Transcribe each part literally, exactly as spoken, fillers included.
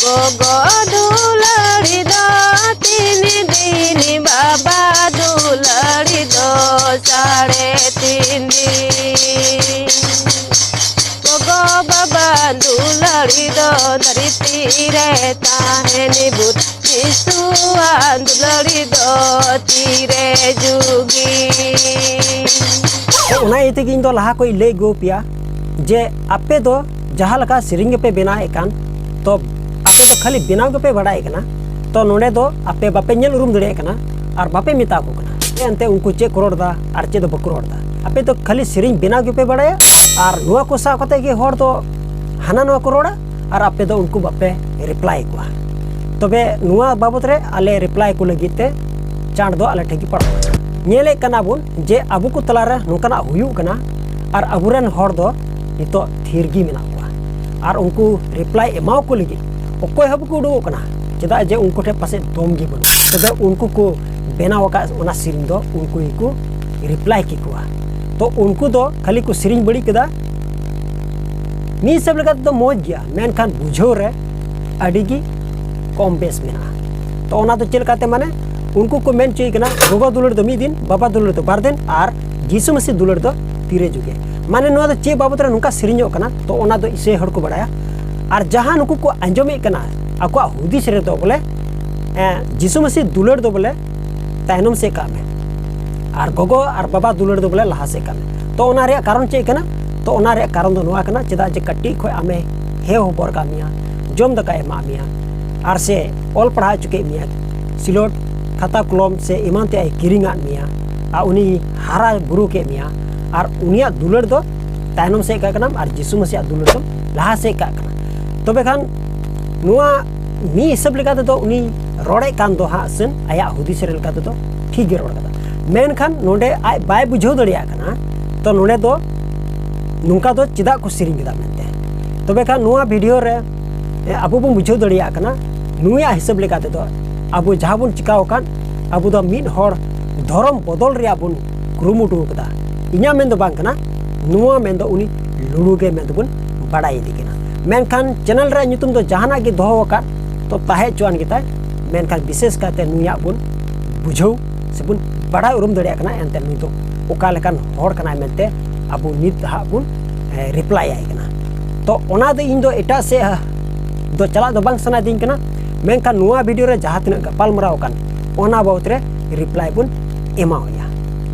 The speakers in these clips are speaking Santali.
ᱜᱚᱜᱚ ᱫᱩᱞᱟᱹᱲᱤ ᱫᱚ ᱛᱤᱱ ᱫᱤᱱ, ᱵᱟᱵᱟ ᱫᱩᱞᱟᱹᱲᱤ ᱫᱚ ᱥᱟᱲᱮ ᱛᱤᱱ ᱫᱤᱱ᱾ ᱜᱚᱜᱚ ᱵᱟᱵᱟ ᱫᱩᱞᱟᱹᱲᱤ ᱫᱚ ᱫᱷᱟᱹᱨᱛᱤ ᱨᱮ ᱛᱟᱦᱮᱱ ᱵᱷᱩᱨ, ᱡᱤᱥᱩᱣᱟᱜ ᱫᱩᱞᱟᱹᱲᱤ ᱫᱚ ᱛᱤᱨᱮ ᱡᱩᱜᱤ᱾ ᱛᱚ, ᱚᱱᱟ ᱤᱭᱟᱹ ᱛᱮᱜᱮ ᱤᱧ ᱫᱚ ᱞᱟᱦᱟ ᱠᱷᱚᱡ ᱞᱟᱹᱭ ᱟᱹᱜᱩ ᱟᱯᱮᱭᱟ ᱡᱮ ᱟᱯᱮ ᱫᱚ ᱡᱟᱦᱟᱸ ᱞᱮᱠᱟ ᱥᱮᱨᱮᱧ ᱜᱮᱯᱮ ᱵᱮᱱᱟᱣᱮᱫ ᱠᱟᱱ, ᱛᱚ ᱟᱯᱮ ᱫᱚ ᱠᱷᱟᱹᱞᱤ ᱵᱮᱱᱟᱣ ᱜᱮᱯᱮ ᱵᱟᱲᱟᱭ ᱠᱟᱱᱟ᱾ ᱛᱚ ᱱᱚᱰᱮ ᱫᱚ ᱟᱯᱮ ᱵᱟᱯᱮ ᱧᱮᱞ ᱩᱨᱩᱢ ᱫᱟᱲᱮᱭᱟᱜ ᱠᱟᱱᱟ ᱟᱨ ᱵᱟᱯᱮ ᱢᱮᱛᱟ ᱠᱚ ᱠᱟᱱᱟ ᱡᱮ ᱮᱱᱛᱮ ᱩᱱᱠᱩ ᱪᱮᱫ ᱠᱚ ᱨᱚᱲ ᱮᱫᱟ ᱟᱨ ᱪᱮᱫ ᱫᱚ ᱵᱟᱠᱚ ᱨᱚᱲ ᱮᱫᱟ᱾ ᱟᱯᱮ ᱫᱚ ᱠᱷᱟᱹᱞᱤ ᱥᱮᱨᱮᱧ ᱵᱮᱱᱟᱣ ᱜᱮᱯᱮ ᱵᱟᱲᱟᱭᱟ ᱟᱨ ᱱᱚᱣᱟ ᱠᱚ ᱥᱟᱵ ᱠᱟᱛᱮ ᱜᱮ ᱦᱚᱲ ᱫᱚ ᱦᱟᱱᱟ ᱱᱚᱣᱟ ᱠᱚ ᱨᱚᱲᱟ ᱟᱨ ᱟᱯᱮ ᱫᱚ ᱩᱱᱠᱩ ᱵᱟᱯᱮ ᱨᱤᱯᱞᱟᱭ ᱠᱚᱣᱟ᱾ ᱛᱚᱵᱮ ᱱᱚᱣᱟ ᱵᱟᱵᱚᱫ ᱨᱮ ᱟᱞᱮ ᱨᱤᱯᱞᱟᱭ ᱠᱚ ᱞᱟᱹᱜᱤᱫ ᱛᱮ ᱪᱟᱸᱴ ᱫᱚ ᱟᱞᱮ ᱴᱷᱮᱱ ᱜᱮ ᱯᱟᱲᱟᱣ ᱠᱟᱱᱟ᱾ ᱧᱮᱞᱮᱫ ᱠᱟᱱᱟ ᱵᱚᱱ ᱡᱮ ᱟᱵᱚ ᱠᱚ ᱛᱟᱞᱟᱨᱮ ᱱᱚᱝᱠᱟᱱᱟᱜ ᱦᱩᱭᱩᱜ ᱠᱟᱱᱟ ᱟᱨ ᱟᱵᱚᱨᱮᱱ ᱦᱚᱲ ᱫᱚ ᱱᱤᱛᱚᱜ ᱛᱷᱤᱨ ᱜᱮ ᱢᱮᱱᱟᱜ ᱠᱚᱣᱟ ᱟᱨ ᱩᱱᱠᱩ ᱨᱤᱯᱞᱟᱭ ᱮᱢᱟᱣ ᱠᱚ ᱞᱟᱹᱜᱤᱫ ᱚᱠᱚᱭ ᱦᱚᱸ ᱵᱟᱠᱚ ᱩᱰᱩᱠᱚᱜ ᱠᱟᱱᱟ᱾ ᱪᱮᱫᱟᱜ ᱡᱮ ᱩᱱᱠᱩ ᱴᱷᱮᱱ ᱯᱟᱥᱮᱡ ᱫᱚᱢ ᱜᱮ ᱵᱟᱹᱱᱩᱜᱼᱟ᱾ ᱛᱚᱵᱮ ᱩᱱᱠᱩ ᱠᱚ ᱵᱮᱱᱟᱣ ᱟᱠᱟᱫ ᱚᱱᱟ ᱥᱮᱨᱮᱧ ᱫᱚ ᱩᱱᱠᱩ ᱜᱮᱠᱚ ᱨᱤᱯᱞᱟᱭ ᱠᱮᱠᱚᱣᱟ᱾ ᱛᱚ ᱩᱱᱠᱩ ᱫᱚ ᱠᱷᱟᱹᱞᱤ ᱠᱚ ᱥᱮᱨᱮᱧ ᱵᱟᱹᱲᱤᱡ ᱠᱮᱫᱟ᱾ ᱢᱤᱫ ᱦᱤᱥᱟᱹᱵ ᱞᱮᱠᱟ ᱛᱮᱫᱚ ᱢᱚᱡᱽ ᱜᱮᱭᱟ, ᱢᱮᱱᱠᱷᱟᱱ ᱵᱩᱡᱷᱟᱹᱣ ᱨᱮ ᱟᱹᱰᱤ ᱜᱮ ᱠᱚᱢ ᱵᱮᱥ ᱢᱮᱱᱟᱜᱼᱟ᱾ ᱛᱚ ᱚᱱᱟ ᱫᱚ ᱪᱮᱫ ᱞᱮᱠᱟᱛᱮ, ᱢᱟᱱᱮ ᱩᱱᱠᱩ ᱠᱚ ᱢᱮᱱ ᱦᱚᱪᱚᱭᱮ ᱠᱟᱱᱟ ᱜᱚᱜᱚ ᱫᱩᱞᱟᱹᱲ ᱫᱚ ᱢᱤᱫ ᱫᱤᱱ, ᱵᱟᱵᱟ ᱫᱩᱞᱟᱹᱲ ᱫᱚ ᱵᱟᱨ ᱫᱤᱱ ᱟᱨ ᱡᱤᱥᱩ ᱢᱟᱹᱥᱤ ᱫᱩᱞᱟᱹᱲ ᱫᱚ ᱛᱤᱨᱮ ᱡᱩᱜᱮ᱾ ᱢᱟᱱᱮ ᱱᱚᱣᱟ ᱫᱚ ᱪᱮᱫ ᱵᱟᱵᱚᱫ ᱨᱮ ᱱᱚᱝᱠᱟ ᱥᱮᱨᱮᱧᱚᱜ ᱠᱟᱱᱟ, ᱛᱚ ᱚᱱᱟ ᱫᱚ ᱤᱥᱟᱹᱭ ᱦᱚᱲ ᱠᱚ ᱵᱟᱲᱟᱭᱟ᱾ ᱟᱨ ᱡᱟᱦᱟᱸ ᱱᱩᱠᱩ ᱠᱚ ᱟᱸᱡᱚᱢᱮᱫ ᱠᱟᱱᱟ, ᱟᱠᱚᱣᱟᱜ ᱦᱩᱫᱤᱥ ᱨᱮᱫᱚ ᱵᱚᱞᱮ, ᱮᱸ, ᱡᱤᱥᱩ ᱢᱟᱹᱥᱤ ᱫᱩᱞᱟᱹᱲ ᱫᱚ ᱵᱚᱞᱮ ᱛᱟᱭᱱᱚᱢ ᱥᱮᱫ ᱠᱟᱜ ᱢᱮ ᱟᱨ ᱜᱚᱜᱚ ᱟᱨ ᱵᱟᱵᱟ ᱫᱩᱞᱟᱹᱲ ᱫᱚ ᱵᱚᱞᱮ ᱞᱟᱦᱟ ᱥᱮᱫ ᱠᱟᱜ ᱢᱮ᱾ ᱛᱚ ᱚᱱᱟ ᱨᱮᱭᱟᱜ ᱠᱟᱨᱚᱱ ᱪᱮᱫ ᱠᱟᱱᱟ? ᱛᱚ ᱚᱱᱟ ᱨᱮᱭᱟᱜ ᱠᱟᱨᱚᱱ ᱫᱚ ᱱᱚᱣᱟ ᱠᱟᱱᱟ, ᱪᱮᱫᱟᱜ ᱡᱮ ᱠᱟᱹᱴᱤᱡ ᱠᱷᱚᱱ ᱟᱢᱮ ᱦᱮᱣ ᱦᱚᱵᱚᱨ ᱠᱟᱜ ᱢᱮᱭᱟ, ᱡᱚᱢ ᱫᱟᱠᱟᱭ ᱮᱢᱟᱜ ᱢᱮᱭᱟ, ᱟᱨ ᱥᱮ ᱚᱞ ᱯᱟᱲᱦᱟᱣ ᱦᱚᱪᱚ ᱠᱮᱫ ᱢᱮᱭᱟ, ᱥᱤᱞᱚᱴ ᱠᱷᱟᱛᱟ ᱠᱚᱞᱚᱢ ᱥᱮ ᱮᱢᱟᱱ ᱛᱮᱭᱟᱜ ᱮ ᱠᱤᱨᱤᱧ ᱟᱫ ᱢᱮᱭᱟ, ᱟᱨ ᱩᱱᱤ ᱦᱟᱨᱟ ᱵᱩᱨᱩ ᱠᱮᱫ ᱢᱮᱭᱟ, ᱟᱨ ᱩᱱᱤᱭᱟᱜ ᱫᱩᱞᱟᱹᱲ ᱫᱚ ᱛᱟᱭᱱᱚᱢ ᱥᱮᱫ ᱠᱟᱜ ᱠᱟᱱᱟᱢ ᱟᱨ ᱡᱤᱥᱩ ᱢᱟᱹᱥᱤᱭᱟᱜ ᱫᱩᱞᱟᱹᱲ ᱫᱚ ᱞᱟᱦᱟ ᱥᱮᱫ ᱠᱟᱜ ᱠᱟᱱᱟ᱾ ᱛᱚᱵᱮ ᱠᱷᱟᱱ ᱱᱚᱣᱟ ᱢᱤᱫ ᱦᱤᱥᱟᱹᱵ ᱞᱮᱠᱟ ᱛᱮᱫᱚ ᱩᱱᱤ ᱨᱚᱲᱮᱫ ᱠᱟᱱ ᱫᱚ ᱦᱟᱸᱜ ᱥᱮᱱ ᱟᱭᱟᱜ ᱦᱩᱫᱤᱥ ᱨᱮ ᱞᱮᱠᱟ ᱛᱮᱫᱚ ᱴᱷᱤᱠ ᱜᱮ ᱨᱚᱲ ᱠᱟᱫᱟ, ᱢᱮᱱᱠᱷᱟᱱ ᱱᱚᱰᱮ ᱟᱡ ᱵᱟᱭ ᱵᱩᱡᱷᱟᱹᱣ ᱫᱟᱲᱮᱭᱟᱜ ᱠᱟᱱᱟ᱾ ᱛᱚ ᱱᱚᱰᱮ ᱫᱚ ᱱᱚᱝᱠᱟ ᱫᱚ ᱪᱮᱫᱟᱜ ᱠᱚ ᱥᱮᱨᱮᱧ ᱠᱮᱫᱟ ᱢᱮᱱᱛᱮ᱾ ᱛᱚᱵᱮ ᱠᱷᱟᱱ ᱱᱚᱣᱟ ᱵᱷᱤᱰᱤᱭᱳ ᱨᱮ, ᱮ, ᱟᱵᱚ ᱵᱚᱱ ᱵᱩᱡᱷᱟᱹᱣ ᱫᱟᱲᱮᱭᱟᱜ ᱠᱟᱱᱟ ᱱᱩᱭᱟᱜ ᱦᱤᱥᱟᱹᱵ ᱞᱮᱠᱟ ᱛᱮᱫᱚ ᱟᱵᱚ ᱡᱟᱦᱟᱸ ᱵᱚᱱ ᱪᱤᱠᱟᱣ ᱟᱠᱟᱫ, ᱟᱵᱚ ᱫᱚ ᱢᱤᱫ ᱦᱚᱲ ᱫᱷᱚᱨᱚᱢ ᱵᱚᱫᱚᱞ ᱨᱮᱭᱟᱜ ᱵᱚᱱ ᱠᱩᱨᱩᱢᱩᱴᱩ ᱟᱠᱟᱫᱟ᱾ ᱤᱧᱟᱹᱜ ᱢᱮᱱ ᱫᱚ ᱵᱟᱝ ᱠᱟᱱᱟ, ᱱᱚᱣᱟ ᱢᱮᱱ ᱫᱚ ᱩᱱᱤ ᱞᱩᱲᱩ ᱜᱮ ᱢᱮᱱ ᱫᱚᱵᱚᱱ ᱵᱟᱲᱟᱭ ᱤᱫᱤ ᱠᱟᱱᱟ᱾ ᱢᱮᱱᱠᱷᱟᱱ ᱪᱮᱱᱮᱞ ᱨᱮᱭᱟᱜ ᱧᱩᱛᱩᱢ ᱫᱚ ᱡᱟᱦᱟᱱᱟᱜ ᱜᱮ ᱫᱚᱦᱚ ᱟᱠᱟᱫ ᱛᱚ ᱛᱟᱦᱮᱸ ᱦᱚᱪᱚᱣᱟᱱ ᱜᱮᱛᱟᱭ, ᱢᱮᱱᱠᱷᱟᱱ ᱵᱤᱥᱮᱥ ᱠᱟᱭᱛᱮ ᱱᱩᱭᱟᱜ ᱵᱚᱱ ᱵᱩᱡᱷᱟᱹᱣ ᱥᱮᱵᱚᱱ ᱵᱟᱲᱟᱭ ᱩᱨᱩᱢ ᱫᱟᱲᱮᱭᱟᱜ ᱠᱟᱱᱟ ᱮᱱᱛᱮ ᱱᱩᱭ ᱫᱚ ᱚᱠᱟ ᱞᱮᱠᱟᱱ ᱦᱚᱲ ᱠᱟᱱᱟᱭ ᱢᱮᱱᱛᱮ ᱟᱵᱚ ᱱᱤᱛ ᱦᱟᱸᱜ ᱵᱚᱱ ᱨᱤᱯᱞᱟᱭ ᱟᱭ ᱠᱟᱱᱟ᱾ ᱛᱚ ᱚᱱᱟ ᱫᱚ ᱤᱧ ᱫᱚ ᱮᱴᱟᱜ ᱥᱮᱫ ᱫᱚ ᱪᱟᱞᱟᱜ ᱫᱚ ᱵᱟᱝ ᱥᱟᱱᱟᱭᱮᱫᱤᱧ ᱠᱟᱱᱟ, ᱢᱮᱱᱠᱷᱟᱱ ᱱᱚᱣᱟ ᱵᱷᱤᱰᱤᱭᱳ ᱨᱮ ᱡᱟᱦᱟᱸ ᱛᱤᱱᱟᱹᱜ ᱜᱟᱯᱟᱞᱢᱟᱨᱟᱣ ᱟᱠᱟᱱ ᱚᱱᱟ ᱵᱟᱵᱚᱛ ᱨᱮ ᱨᱤᱯᱞᱟᱭ ᱵᱚᱱ ᱮᱢᱟᱣᱟᱭᱟ᱾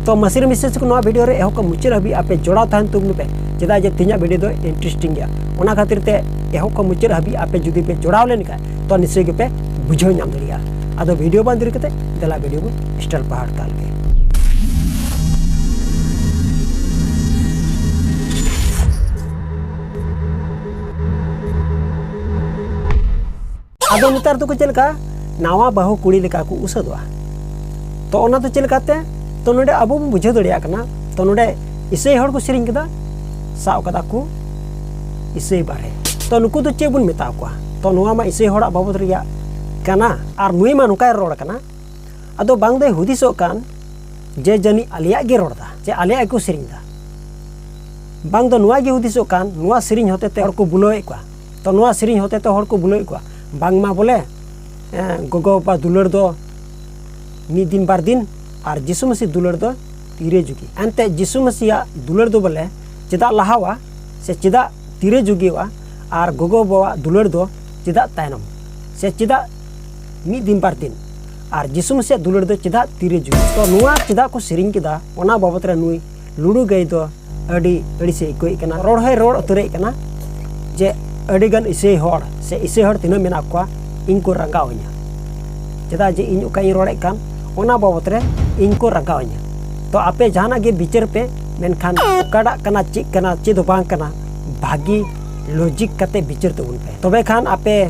ᱛᱚ ᱢᱟᱹᱥᱤᱨ ᱢᱤᱥᱮᱥ ᱠᱚ ᱱᱚᱣᱟ ᱵᱷᱤᱰᱤᱭᱳ ᱨᱮ ᱮᱦᱚᱵ ᱠᱷᱚᱱ ᱢᱩᱪᱟᱹᱫ ᱦᱟᱹᱵᱤᱡ ᱟᱯᱮ ᱡᱚᱲᱟᱣ ᱛᱟᱦᱮᱱ ᱛᱟᱵᱚᱱ ᱯᱮ, ᱪᱮᱫᱟᱜ ᱡᱮ ᱛᱮᱦᱮᱧᱟᱜ ᱵᱷᱤᱰᱤᱭᱳ ᱫᱚ ᱤᱱᱴᱟᱨᱮᱥᱴᱤᱝ ᱜᱮᱭᱟ᱾ ᱚᱱᱟ ᱠᱷᱟᱹᱛᱤᱨ ᱛᱮ ᱮᱦᱚᱵ ᱠᱷᱚᱱ ᱢᱩᱪᱟᱹᱫ ᱦᱟᱹᱵᱤᱡ ᱟᱯᱮ ᱡᱩᱫᱤ ᱯᱮ ᱡᱚᱲᱟᱣ ᱞᱮᱱᱠᱷᱟᱱ ᱛᱚ ᱱᱤᱥᱪᱚᱭ ᱜᱮᱯᱮ ᱵᱩᱡᱷᱟᱹᱣ ᱧᱟᱢ ᱫᱟᱲᱮᱭᱟᱜᱼᱟ᱾ ᱟᱫᱚ ᱵᱷᱤᱰᱤᱭᱳ ᱵᱟᱝ ᱫᱮᱨᱤ ᱠᱟᱛᱮ ᱫᱮᱞᱟ ᱵᱷᱤᱰᱤᱭᱳ ᱵᱚᱱ ᱥᱴᱟᱨᱴ ᱯᱟᱦᱟᱲ ᱠᱟᱜ ᱞᱮᱜᱮ᱾ ᱟᱫᱚ ᱱᱮᱛᱟᱨ ᱫᱚᱠᱚ ᱪᱮᱫ ᱞᱮᱠᱟ ᱱᱟᱣᱟ ᱵᱟᱹᱦᱩ ᱠᱩᱲᱤ ᱞᱮᱠᱟ ᱠᱚ ᱩᱥᱟᱹᱫᱚᱜᱼᱟ᱾ ᱛᱚ ᱚᱱᱟ ᱫᱚ ᱪᱮᱫ ᱞᱮᱠᱟᱛᱮ? ᱛᱚ ᱱᱚᱰᱮ ᱟᱵᱚ ᱵᱚᱱ ᱵᱩᱡᱷᱟᱹᱣ ᱫᱟᱲᱮᱭᱟᱜ ᱠᱟᱱᱟ᱾ ᱛᱚ ᱱᱚᱰᱮ ᱤᱥᱟᱹᱭ ᱦᱚᱲ ᱠᱚ ᱥᱮᱨᱮᱧ ᱠᱮᱫᱟ, ᱥᱟᱵ ᱠᱟᱫᱟ ᱠᱚ ᱤᱥᱟᱹᱭ ᱵᱟᱨᱦᱮ᱾ ᱛᱚ ᱱᱩᱠᱩ ᱫᱚ ᱪᱮᱫ ᱵᱚᱱ ᱢᱮᱛᱟ ᱠᱚᱣᱟ? ᱛᱚ ᱱᱚᱣᱟ ᱢᱟ ᱤᱥᱟᱹᱭ ᱦᱚᱲᱟᱜ ᱵᱟᱵᱚᱫ ᱨᱮᱭᱟᱜ ᱠᱟᱱᱟ, ᱟᱨ ᱱᱩᱭ ᱢᱟ ᱱᱚᱝᱠᱟᱭ ᱨᱚᱲ ᱠᱟᱱᱟ᱾ ᱟᱫᱚ ᱵᱟᱝ ᱫᱚᱭ ᱦᱩᱫᱤᱥᱚᱜ ᱠᱟᱱ ᱡᱮ ᱡᱟᱹᱱᱤᱡ ᱟᱞᱮᱭᱟᱜ ᱜᱮ ᱨᱚᱲ ᱫᱟ, ᱪᱮ ᱟᱞᱮᱭᱟᱜ ᱜᱮᱠᱚ ᱥᱮᱨᱮᱧ ᱫᱟ᱾ ᱵᱟᱝ ᱫᱚ ᱱᱚᱣᱟ ᱜᱮ ᱦᱩᱫᱤᱥᱚᱜ ᱠᱟᱱ, ᱱᱚᱣᱟ ᱥᱮᱨᱮᱧ ᱦᱚᱛᱮ ᱛᱮ ᱦᱚᱲ ᱠᱚ ᱵᱩᱞᱟᱹᱣᱮᱫ ᱠᱚᱣᱟ᱾ ᱛᱚ ᱱᱚᱣᱟ ᱥᱮᱨᱮᱧ ᱦᱚᱛᱮ ᱛᱮ ᱦᱚᱲ ᱠᱚ ᱵᱩᱞᱟᱹᱣᱮᱫ ᱠᱚᱣᱟ, ᱵᱟᱝᱢᱟ ᱵᱚᱞᱮ ᱮᱸ, ᱜᱚᱜᱚ ᱵᱟᱵᱟ ᱫᱩᱞᱟᱹᱲ ᱫᱚ ᱢᱤᱫ ᱫᱤᱱ ᱵᱟᱨ ᱫᱤᱱ, ᱟᱨ ᱡᱤᱥᱩ ᱢᱟᱹᱥᱤ ᱫᱩᱞᱟᱹᱲ ᱫᱚ ᱛᱤᱨᱮ ᱡᱩᱜᱤ᱾ ᱮᱱᱛᱮ ᱡᱤᱥᱩ ᱢᱟᱹᱥᱤᱭᱟᱜ ᱫᱩᱞᱟᱹᱲ ᱫᱚ ᱵᱚᱞᱮ ᱪᱮᱫᱟᱜ ᱞᱟᱦᱟᱣᱟ ᱥᱮ ᱪᱮᱫᱟᱜ ᱛᱤᱨᱮ ᱡᱩᱜᱤᱣᱟ, ᱟᱨ ᱜᱚᱜᱚ ᱵᱟᱵᱟᱣᱟᱜ ᱫᱩᱞᱟᱹᱲ ᱫᱚ ᱪᱮᱫᱟᱜ ᱛᱟᱭᱱᱚᱢ ᱥᱮ ᱪᱮᱫᱟᱜ ᱢᱤᱫ ᱫᱤᱱ ᱵᱟᱨ ᱫᱤᱱ, ᱟᱨ ᱡᱤᱥᱩ ᱢᱟᱹᱥᱤᱭᱟᱜ ᱫᱩᱞᱟᱹᱲ ᱫᱚ ᱪᱮᱫᱟᱜ ᱛᱤᱨᱮ ᱡᱩᱜᱤ? ᱛᱚ ᱱᱚᱣᱟ ᱪᱮᱫᱟᱜ ᱠᱚ ᱥᱮᱨᱮᱧ ᱠᱮᱫᱟ ᱚᱱᱟ ᱵᱟᱵᱚᱛ ᱨᱮ ᱱᱩᱭ ᱞᱩᱲᱩ ᱜᱟᱹᱭ ᱫᱚ ᱟᱹᱰᱤ ᱟᱹᱲᱤᱥᱮ ᱟᱹᱭᱠᱟᱹᱣᱮᱫ ᱠᱟᱱᱟ᱾ ᱨᱚᱲ ᱦᱚᱸᱭ ᱨᱚᱲ ᱩᱛᱟᱹᱨᱮᱫ ᱠᱟᱱᱟ ᱡᱮ ᱟᱹᱰᱤᱜᱟᱱ ᱤᱥᱟᱹᱭ ᱦᱚᱲ ᱥᱮ ᱤᱥᱟᱹᱭ ᱦᱚᱲ ᱛᱤᱱᱟᱹᱜ ᱢᱮᱱᱟᱜ ᱠᱚᱣᱟ ᱤᱧ ᱠᱚ ᱨᱟᱸᱜᱟᱣ ᱤᱧᱟ, ᱪᱮᱫᱟᱜ ᱡᱮ ᱤᱧ ᱚᱠᱟᱧ ᱨᱚᱲᱮᱫ ᱠᱟᱱ ᱚᱱᱟ ᱵᱟᱵᱚᱛ ᱨᱮ ᱤᱧ ᱠᱚ ᱨᱟᱸᱜᱟᱣ ᱤᱧᱟ᱾ ᱛᱚ ᱟᱯᱮ ᱡᱟᱦᱟᱱᱟᱜ ᱜᱮ ᱵᱤᱪᱟᱹᱨ ᱯᱮ, ᱢᱮᱱᱠᱷᱟᱱ ᱚᱠᱟᱴᱟᱜ ᱠᱟᱱᱟ, ᱪᱮᱫ ᱠᱟᱱᱟ, ᱪᱮᱫ ᱫᱚ ᱵᱟᱝ ᱠᱟᱱᱟ, ᱵᱷᱟᱹᱜᱤ ᱞᱚᱡᱤᱠ ᱠᱟᱛᱮ ᱵᱤᱪᱟᱹᱨ ᱛᱟᱵᱚᱱ ᱯᱮ, ᱛᱚᱵᱮ ᱠᱷᱟᱱ ᱟᱯᱮ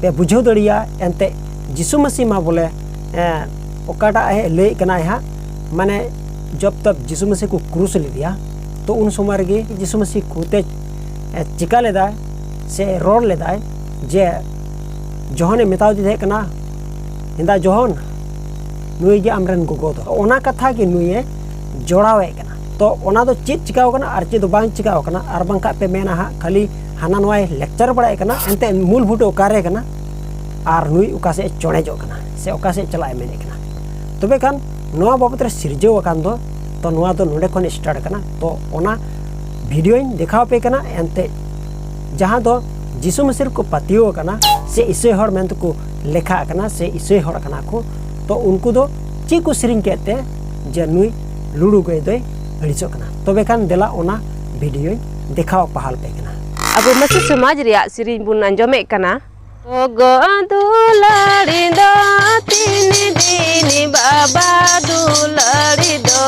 ᱯᱮ ᱵᱩᱡᱷᱟᱹᱣ ᱫᱟᱲᱮᱭᱟᱜᱼᱟ᱾ ᱮᱱᱛᱮ ᱡᱤᱥᱩ ᱢᱟᱹᱥᱤ ᱢᱟ ᱵᱚᱞᱮ ᱮᱸ, ᱚᱠᱟᱴᱟᱜ ᱮ ᱞᱟᱹᱭᱮᱫ ᱠᱟᱱᱟᱭ ᱦᱟᱸᱜ, ᱢᱟᱱᱮ ᱡᱚᱵ ᱛᱚᱵ ᱡᱤᱥᱩ ᱢᱟᱹᱥᱤ ᱠᱚ ᱠᱨᱩᱥ ᱞᱮᱫᱮᱭᱟ, ᱛᱚ ᱩᱱ ᱥᱚᱢᱚᱭ ᱨᱮᱜᱮ ᱡᱤᱥᱩ ᱢᱟᱹᱥᱤ ᱠᱷᱩᱫ ᱮ ᱪᱤᱠᱟ ᱞᱮᱫᱟᱭ ᱥᱮ ᱨᱚᱲ ᱞᱮᱫᱟᱭ ᱡᱮ ᱡᱚᱦᱚᱱᱮ ᱢᱮᱛᱟᱣ ᱫᱮ ᱛᱟᱦᱮᱸ ᱠᱟᱱᱟ, ᱦᱮᱸᱫᱟ ᱡᱚᱦᱚᱱ, ᱱᱩᱭ ᱜᱮ ᱟᱢᱨᱮᱱ ᱜᱚᱜᱚ ᱫᱚ᱾ ᱚᱱᱟ ᱠᱟᱛᱷᱟ ᱜᱮ ᱱᱩᱭᱮ ᱡᱚᱲᱟᱣᱮᱫ ᱠᱟᱱᱟ᱾ ᱛᱚ ᱚᱱᱟ ᱫᱚ ᱪᱮᱫ ᱪᱤᱠᱟᱣ ᱠᱟᱱᱟ ᱟᱨ ᱪᱮᱫ ᱫᱚ ᱵᱟᱝ ᱪᱤᱠᱟᱣ ᱠᱟᱱᱟ, ᱟᱨ ᱵᱟᱝᱠᱷᱟᱡ ᱯᱮ ᱢᱮᱱᱟ ᱦᱟᱸᱜ ᱠᱷᱟᱹᱞᱤ ᱦᱟᱱᱟ ᱱᱚᱣᱟᱭ lecture ᱵᱟᱲᱟᱭᱮᱫ ᱠᱟᱱᱟ, ᱮᱱᱛᱮᱫ ᱢᱩᱞ ᱵᱷᱩᱴ ᱚᱠᱟᱨᱮ ᱠᱟᱱᱟ ᱟᱨ ᱱᱩᱭ ᱚᱠᱟ ᱥᱮᱫ ᱮ ᱪᱚᱲᱮᱡᱚᱜ ᱠᱟᱱᱟ ᱥᱮ ᱚᱠᱟ ᱥᱮᱫ ᱪᱟᱞᱟᱜ ᱮ ᱢᱮᱱᱮᱫ ᱠᱟᱱᱟ᱾ ᱛᱚᱵᱮ ᱠᱷᱟᱱ ᱱᱚᱣᱟ ᱵᱟᱵᱚᱫ ᱨᱮ ᱥᱤᱨᱡᱟᱹᱣ ᱟᱠᱟᱱ ᱫᱚ, ᱛᱚ ᱱᱚᱣᱟ ᱫᱚ ᱱᱚᱰᱮ ᱠᱷᱚᱱ start ᱠᱟᱱᱟ᱾ ᱛᱚ ᱚᱱᱟ videoᱧ ᱫᱮᱠᱷᱟᱣ ᱟᱯᱮ ᱠᱟᱱᱟ᱾ ᱮᱱᱛᱮᱫ ᱡᱟᱦᱟᱸ ᱫᱚ ᱡᱤᱥᱩ ᱢᱟᱹᱥᱤ ᱨᱮᱠᱚ ᱯᱟᱹᱛᱭᱟᱹᱣ ᱟᱠᱟᱱᱟ ᱥᱮ ᱤᱥᱟᱹᱭ ᱦᱚᱲ ᱢᱮᱱᱛᱮᱠᱚ ᱞᱮᱠᱷᱟᱜ ᱠᱟᱱᱟ ᱥᱮ ᱤᱥᱟᱹᱭ ᱦᱚᱲ ᱠᱟᱱᱟ ᱠᱚ, ᱛᱚ ᱩᱱᱠᱩ ᱫᱚ ᱪᱮᱫ ᱠᱚ ᱥᱮᱨᱮᱧ ᱠᱮᱫ ᱛᱮ ᱡᱮ ᱱᱩᱭ ᱞᱩᱲᱩ ᱜᱟᱹᱭ ᱫᱚᱭ ᱟᱹᱲᱤᱥᱚᱜ ᱠᱟᱱᱟ? ᱛᱚᱵᱮ ᱠᱷᱟᱱ ᱫᱮᱞᱟ ᱚᱱᱟ videoᱧ ᱫᱮᱠᱷᱟᱣ ᱯᱟᱦᱟᱞ ᱯᱮ ᱠᱟᱱᱟ᱾ ᱟᱵᱚ ᱢᱟᱹᱥᱤ ᱥᱚᱢᱟᱡᱽ ᱨᱮᱭᱟᱜ ᱥᱮᱨᱮᱧ ᱵᱚᱱ ᱟᱸᱡᱚᱢᱮᱫ ᱠᱟᱱᱟ᱾ ᱜᱚᱜᱚ ᱫᱩᱞᱟᱹᱲᱤ ᱫᱚ ᱛᱤᱱ ᱫᱤᱱ, ᱵᱟᱵᱟ ᱫᱩᱞᱟᱹᱲᱤ ᱫᱚ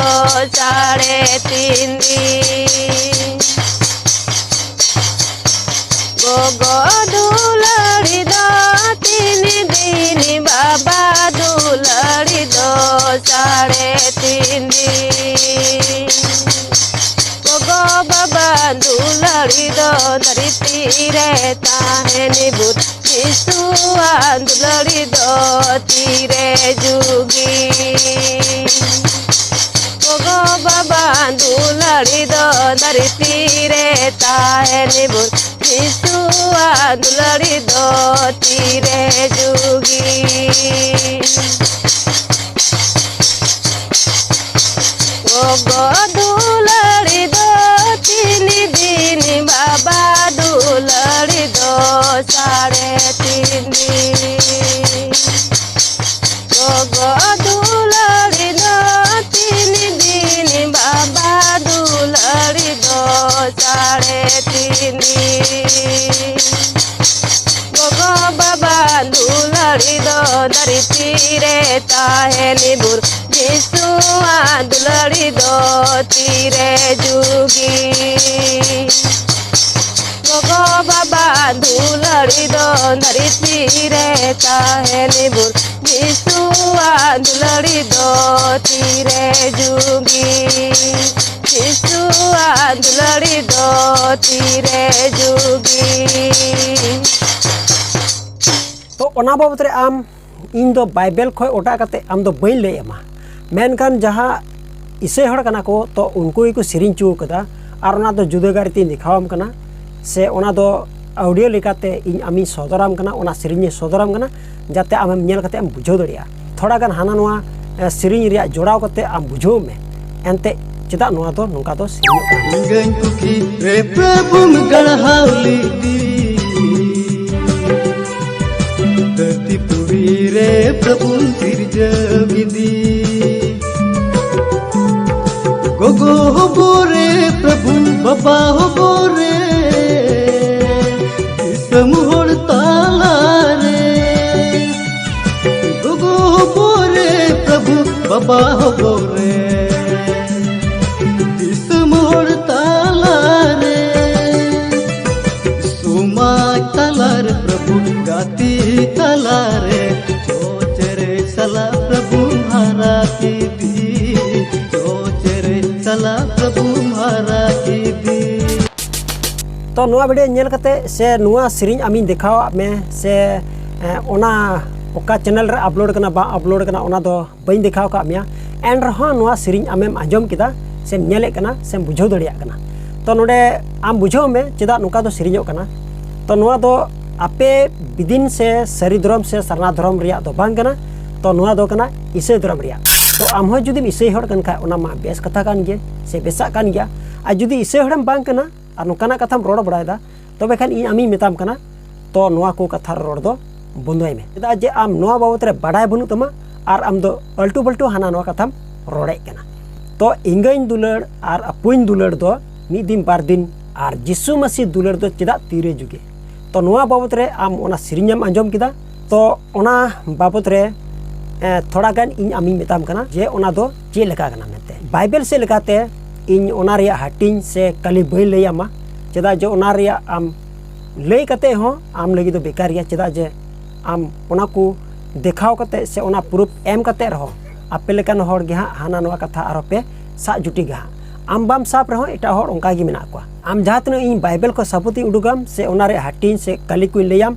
ᱥᱟᱲᱮ ᱛᱤᱱ ᱫᱤᱱ᱾ ᱜᱚᱜᱚ ᱫᱩᱞᱟᱹᱲᱤ ᱫᱚ ᱛᱤᱱ ᱫᱤᱱ, ᱵᱟᱵᱟ ᱫᱩᱞᱟᱹᱲᱤ ᱫᱚ ᱥᱟᱲᱮ ᱛᱤᱱ ᱫᱤᱱ᱾ ᱜᱚᱜᱚ ᱵᱟᱵᱟ ᱫᱩᱞᱟᱹᱲᱤ ᱫᱚ ᱫᱷᱟᱹᱨᱛᱤ ᱨᱮ ᱛᱟᱦᱮᱱ ᱵᱷᱩᱨ, ᱡᱤᱥᱩᱣᱟᱜ ᱫᱩᱞᱟᱹᱲᱤ ᱫᱚ ᱛᱤᱨᱮ ᱡᱩᱜᱤ᱾ ᱜᱚᱜᱚ ᱵᱟᱵᱟ ᱫᱩᱞᱟᱹᱲᱤ ᱫᱚ ᱫᱷᱟᱹᱨᱛᱤ ᱨᱮ ᱛᱟᱦᱮᱱ ᱵᱷᱩᱨ, ᱡᱤᱥᱩᱣᱟᱜ ᱫᱩᱞᱟᱹᱲᱤ ᱫᱚ ᱛᱤᱨᱮ ᱡᱩᱜᱤ᱾ ᱜᱚᱜᱚ ᱫᱩᱞᱟᱹᱲᱤ ᱫᱚ ᱛᱤᱱ ᱫᱤᱱ, ᱵᱟᱵᱟ ᱫᱩᱞᱟᱹᱲᱤ ᱫᱚ ᱥᱟᱲᱮ ᱛᱤᱱ ᱫᱤᱱ᱾ ᱜᱚᱜᱚ ᱫᱩᱞᱟᱹᱲᱤ ᱫᱚ ᱛᱤᱱ ᱫᱤᱱ, ᱵᱟᱵᱟ ᱫᱩᱞᱟᱹᱲᱤ ᱫᱚ ᱥᱟᱲᱮ ᱛᱤᱱ ᱫᱤᱱ᱾ ᱜᱚᱜᱚ ᱵᱟᱵᱟ ᱫᱩᱞᱟᱹᱲᱤ ᱫᱚ ᱫᱷᱟᱹᱨᱛᱤ ᱨᱮ ᱛᱟᱦᱮᱱ ᱵᱷᱩᱨ, ᱡᱤᱥᱩᱣᱟᱜ ᱫᱩᱞᱟᱹᱲᱤ ᱫᱚ ᱛᱤᱨᱮ ᱡᱩᱜᱤ᱾ ᱜᱚᱜᱚ ᱵᱟᱵᱟ ᱫᱩᱞᱟᱹᱲᱤ ᱫᱚ ᱫᱷᱟᱹᱨᱛᱤ ᱨᱮ ᱛᱟᱦᱮᱱ ᱵᱷᱩᱨ, ᱡᱤᱥᱩᱣᱟᱜ ᱫᱩᱞᱟᱹᱲᱤ ᱫᱚ ᱛᱤᱨᱮ ᱡᱩᱜᱤ᱾ ᱡᱤᱥᱩᱣᱟᱜ ᱫᱩᱞᱟᱹᱲᱤ ᱫᱚ ᱛᱤᱨᱮ ᱡᱩᱜᱤ᱾ ᱛᱚ ᱚᱱᱟ ᱵᱟᱵᱚᱛ ᱨᱮ ᱟᱢ, ᱤᱧ ᱫᱚ ᱵᱟᱭᱵᱮᱞ ᱠᱷᱚᱱ ᱚᱴᱟᱜ ᱠᱟᱛᱮ ᱟᱢ ᱫᱚ ᱵᱟᱹᱧ ᱞᱟᱹᱭ ᱟᱢᱟ, ᱢᱮᱱᱠᱷᱟᱱ ᱡᱟᱦᱟᱸ ᱤᱥᱟᱹᱭ ᱦᱚᱲ ᱠᱟᱱᱟ ᱠᱚ, ᱛᱚ ᱩᱱᱠᱩ ᱜᱮᱠᱚ ᱥᱮᱨᱮᱧ ᱦᱚᱪᱚ ᱠᱟᱫᱟ᱾ ᱟᱨ ᱚᱱᱟ ᱫᱚ ᱡᱩᱫᱟᱹ ᱜᱟᱨ ᱛᱤᱧ ᱫᱮᱠᱷᱟᱣᱟᱢ ᱠᱟᱱᱟ᱾ ᱥᱮ ᱚᱱᱟ ᱫᱚ ᱚᱰᱤᱭᱳ ᱞᱮᱠᱟᱛᱮ ᱤᱧ ᱟᱢᱤᱧ ᱥᱚᱫᱚᱨᱟᱢ ᱠᱟᱱᱟ, ᱚᱱᱟ ᱥᱮᱨᱮᱧ ᱤᱧ ᱥᱚᱫᱚᱨᱟᱢ ᱠᱟᱱᱟ, ᱡᱟᱛᱮ ᱟᱢᱮᱢ ᱧᱮᱞ ᱠᱟᱛᱮ ᱮᱢ ᱵᱩᱡᱷᱟᱹᱣ ᱫᱟᱲᱮᱭᱟᱜᱼᱟ᱾ ᱛᱷᱚᱲᱟ ᱜᱟᱱ ᱦᱟᱱᱟ ᱱᱚᱣᱟ ᱥᱮᱨᱮᱧ ᱨᱮᱭᱟᱜ ᱡᱚᱲᱟᱣ ᱠᱟᱛᱮ ᱟᱢ ᱵᱩᱡᱷᱟᱹᱣ ᱢᱮ᱾ ᱮᱱᱛᱮ ᱪᱮᱫᱟᱜ ᱱᱚᱣᱟ ᱫᱚ ᱱᱚᱝᱠᱟ ᱫᱚ ᱥᱮᱨᱮᱧᱚᱜ ᱠᱟᱱᱟ? ᱜᱟᱹᱧ ᱯᱩᱠᱷᱤ ᱨᱮ ᱯᱨᱚᱵᱷᱩᱢ ᱜᱟᱲᱦᱟᱣ ᱞᱤᱫᱤ, ᱫᱷᱟᱹᱨᱛᱤ ᱯᱩᱨᱤ ᱨᱮ ᱯᱨᱚᱵᱷᱩᱢ ᱥᱤᱨᱡᱟᱹᱣ ᱠᱤᱫᱤ᱾ ᱜᱚᱜᱚ ᱦᱚᱵᱚᱨ ᱨᱮ ᱯᱨᱚᱵᱷᱩ, ᱵᱟᱵᱟ ᱦᱚᱵᱚᱨ ᱨᱮ, ᱫᱤᱥᱚᱢ ᱦᱚᱲ ᱛᱟᱞᱟᱨᱮ᱾ ᱜᱚᱜᱚ ᱦᱚᱵᱚᱨ ᱨᱮ ᱯᱨᱚᱵᱷᱩ, ᱵᱟᱵᱟ ᱦᱚᱵᱚᱨ ᱨᱮ, ᱫᱤᱥᱚᱢ ᱦᱚᱲ ᱛᱟᱞᱟᱨᱮ, ᱥᱚᱢᱟᱡᱽ ᱛᱟᱞᱟᱨᱮ ᱯᱨᱚᱵᱷᱩ, ᱜᱟᱛᱮ ᱛᱟᱞᱟᱨᱮ, ᱪᱚᱪᱮᱨᱮ ᱥᱟᱞᱟ ᱯᱨᱚᱵᱷᱩᱢ ᱦᱟᱨᱟ ᱠᱤᱫᱤ, ᱪᱚᱪᱮᱨᱮ ᱥᱟᱞᱟ ᱯᱨᱚᱵᱷᱩᱢ ᱦᱟᱨᱟ ᱠᱤᱫᱤ᱾ ᱛᱚ ᱱᱚᱣᱟ ᱵᱷᱤᱰᱤᱭᱳ ᱧᱮᱞ ᱠᱟᱛᱮ ᱥᱮ ᱱᱚᱣᱟ ᱥᱮᱨᱮᱧ ᱟᱢᱤᱧ ᱫᱮᱠᱷᱟᱣᱟᱫ ᱢᱮ ᱥᱮ, ᱮ, ᱚᱱᱟ ᱚᱠᱟ ᱪᱮᱱᱮᱞ ᱨᱮ ᱟᱯᱞᱳᱰ ᱠᱟᱱᱟ ᱵᱟᱝ ᱟᱯᱞᱳᱰ ᱠᱟᱱᱟ ᱚᱱᱟ ᱫᱚ ᱵᱟᱹᱧ ᱫᱮᱠᱷᱟᱣ ᱠᱟᱜ ᱢᱮᱭᱟ, ᱮᱱ ᱨᱮᱦᱚᱸ ᱱᱚᱣᱟ ᱥᱮᱨᱮᱧ ᱟᱢᱮᱢ ᱟᱸᱡᱚᱢ ᱠᱮᱫᱟ ᱥᱮᱢ ᱧᱮᱞᱮᱫ ᱠᱟᱱᱟ ᱥᱮᱢ ᱵᱩᱡᱷᱟᱹᱣ ᱫᱟᱲᱮᱭᱟᱜ ᱠᱟᱱᱟ᱾ ᱛᱚ ᱱᱚᱰᱮ ᱟᱢ ᱵᱩᱡᱷᱟᱹᱣ ᱢᱮ ᱪᱮᱫᱟᱜ ᱱᱚᱝᱠᱟ ᱫᱚ ᱥᱮᱨᱮᱧᱚᱜ ᱠᱟᱱᱟ᱾ ᱛᱚ ᱱᱚᱣᱟ ᱫᱚ ᱟᱯᱮ ᱵᱤᱫᱤᱱ ᱥᱮ ᱥᱟᱹᱨᱤ ᱫᱷᱚᱨᱚᱢ ᱥᱮ ᱥᱟᱨᱱᱟ ᱫᱷᱚᱨᱚᱢ ᱨᱮᱭᱟᱜ ᱫᱚ ᱵᱟᱝ ᱠᱟᱱᱟ᱾ ᱛᱚ ᱱᱚᱣᱟ ᱫᱚ ᱠᱟᱱᱟ ᱤᱥᱟᱹᱭ ᱫᱷᱚᱨᱚᱢ ᱨᱮᱭᱟᱜ᱾ ᱛᱚ ᱟᱢ ᱦᱚᱸ ᱡᱩᱫᱤᱢ ᱤᱥᱟᱹᱭ ᱦᱚᱲ ᱠᱟᱱ ᱠᱷᱟᱡ ᱚᱱᱟ ᱢᱟ ᱵᱮᱥ ᱠᱟᱛᱷᱟ ᱠᱟᱱ ᱜᱮ ᱥᱮ ᱵᱮᱥᱟᱜ ᱠᱟᱱ ᱜᱮᱭᱟ᱾ ᱟᱨ ᱡᱩᱫᱤ ᱤᱥᱟᱹᱭ ᱦᱚᱲᱮᱢ ᱵᱟᱝ ᱠᱟᱱᱟ ᱟᱨ ᱱᱚᱝᱠᱟᱱᱟᱜ ᱠᱟᱛᱷᱟᱢ ᱨᱚᱲ ᱵᱟᱲᱟᱭᱮᱫᱟ, ᱛᱚᱵᱮ ᱠᱷᱟᱱ ᱤᱧ ᱟᱢᱤᱧ ᱢᱮᱛᱟᱢ ᱠᱟᱱᱟ, ᱛᱚ ᱱᱚᱣᱟ ᱠᱚ ᱠᱟᱛᱷᱟ ᱨᱚᱲ ᱫᱚ ᱵᱚᱱᱫᱚᱭ ᱢᱮ᱾ ᱪᱮᱫᱟᱜ ᱡᱮ ᱟᱢ ᱱᱚᱣᱟ ᱵᱟᱵᱚᱛ ᱨᱮ ᱵᱟᱰᱟᱭ ᱵᱟᱹᱱᱩᱜ ᱛᱟᱢᱟ ᱟᱨ ᱟᱢ ᱫᱚ ᱟᱞᱴᱩ ᱯᱟᱞᱴᱩ ᱦᱟᱱᱟ ᱱᱚᱣᱟ ᱠᱟᱛᱷᱟᱢ ᱨᱚᱲᱮᱫ ᱠᱟᱱᱟ᱾ ᱛᱚ ᱮᱸᱜᱟᱧ ᱫᱩᱞᱟᱹᱲ ᱟᱨ ᱟᱹᱯᱩᱧ ᱫᱩᱞᱟᱹᱲ ᱫᱚ ᱢᱤᱫ ᱫᱤᱱ ᱵᱟᱨ ᱫᱤᱱ ᱟᱨ ᱡᱤᱥᱩ ᱢᱟᱹᱥᱤ ᱫᱩᱞᱟᱹᱲ ᱫᱚ ᱪᱮᱫᱟᱜ ᱛᱤᱨᱮ ᱡᱩᱜᱮ? ᱛᱚ ᱱᱚᱣᱟ ᱵᱟᱵᱚᱛ ᱨᱮ ᱟᱢ ᱚᱱᱟ ᱥᱮᱨᱮᱧ ᱮᱢ ᱟᱸᱡᱚᱢ ᱠᱮᱫᱟ, ᱛᱚ ᱚᱱᱟ ᱵᱟᱵᱚᱛ ᱨᱮ, ᱮ, ᱛᱷᱚᱲᱟ ᱜᱟᱱ ᱤᱧ ᱟᱢᱤᱧ ᱢᱮᱛᱟᱢ ᱠᱟᱱᱟ ᱡᱮ ᱚᱱᱟ ᱫᱚ ᱪᱮᱫ ᱞᱮᱠᱟ ᱠᱟᱱᱟ ᱢᱮᱱᱛᱮ᱾ ᱵᱟᱭᱵᱮᱞ ᱥᱮᱫ ᱞᱮᱠᱟᱛᱮ ᱤᱧ ᱚᱱᱟ ᱨᱮᱭᱟᱜ ᱦᱟᱹᱴᱤᱧ ᱥᱮ ᱠᱟᱹᱞᱤ ᱵᱟᱹᱧ ᱞᱟᱹᱭ ᱟᱢᱟ, ᱪᱮᱫᱟᱜ ᱡᱮ ᱚᱱᱟ ᱨᱮᱭᱟᱜ ᱟᱢ ᱞᱟᱹᱭ ᱠᱟᱛᱮ ᱦᱚᱸ ᱟᱢ ᱞᱟᱹᱜᱤᱫ ᱫᱚ ᱵᱮᱠᱟᱨ ᱜᱮᱭᱟ, ᱪᱮᱫᱟᱜ ᱡᱮ ᱟᱢ ᱚᱱᱟ ᱠᱚ ᱫᱮᱠᱷᱟᱣ ᱠᱟᱛᱮ ᱥᱮ ᱚᱱᱟ ᱯᱨᱩᱯᱷ ᱮᱢ ᱠᱟᱛᱮ ᱨᱮᱦᱚᱸ ᱟᱯᱮ ᱞᱮᱠᱟᱱ ᱦᱚᱲ ᱜᱮ ᱦᱟᱸᱜ ᱦᱟᱱᱟ ᱱᱚᱣᱟ ᱠᱟᱛᱷᱟ ᱟᱨᱦᱚᱸ ᱯᱮ ᱥᱟᱵ ᱡᱩᱴᱤ ᱜᱮ ᱦᱟᱸᱜ᱾ ᱟᱢ ᱵᱟᱢ ᱥᱟᱵ ᱨᱮᱦᱚᱸ ᱮᱴᱟᱜ ᱦᱚᱲ ᱚᱱᱠᱟ ᱜᱮ ᱢᱮᱱᱟᱜ ᱠᱚᱣᱟ᱾ ᱟᱢ ᱡᱟᱦᱟᱸ ᱛᱤᱱᱟᱹᱜ ᱤᱧ ᱵᱟᱭᱵᱮᱞ ᱠᱷᱚᱱ ᱥᱟᱵᱩᱛ ᱤᱧ ᱩᱰᱩᱠᱟᱢ ᱥᱮ ᱚᱱᱟ ᱨᱮᱭᱟᱜ ᱦᱟᱹᱴᱤᱧ ᱥᱮ ᱠᱟᱹᱞᱤ ᱠᱚᱧ ᱞᱟᱹᱭᱟᱢ,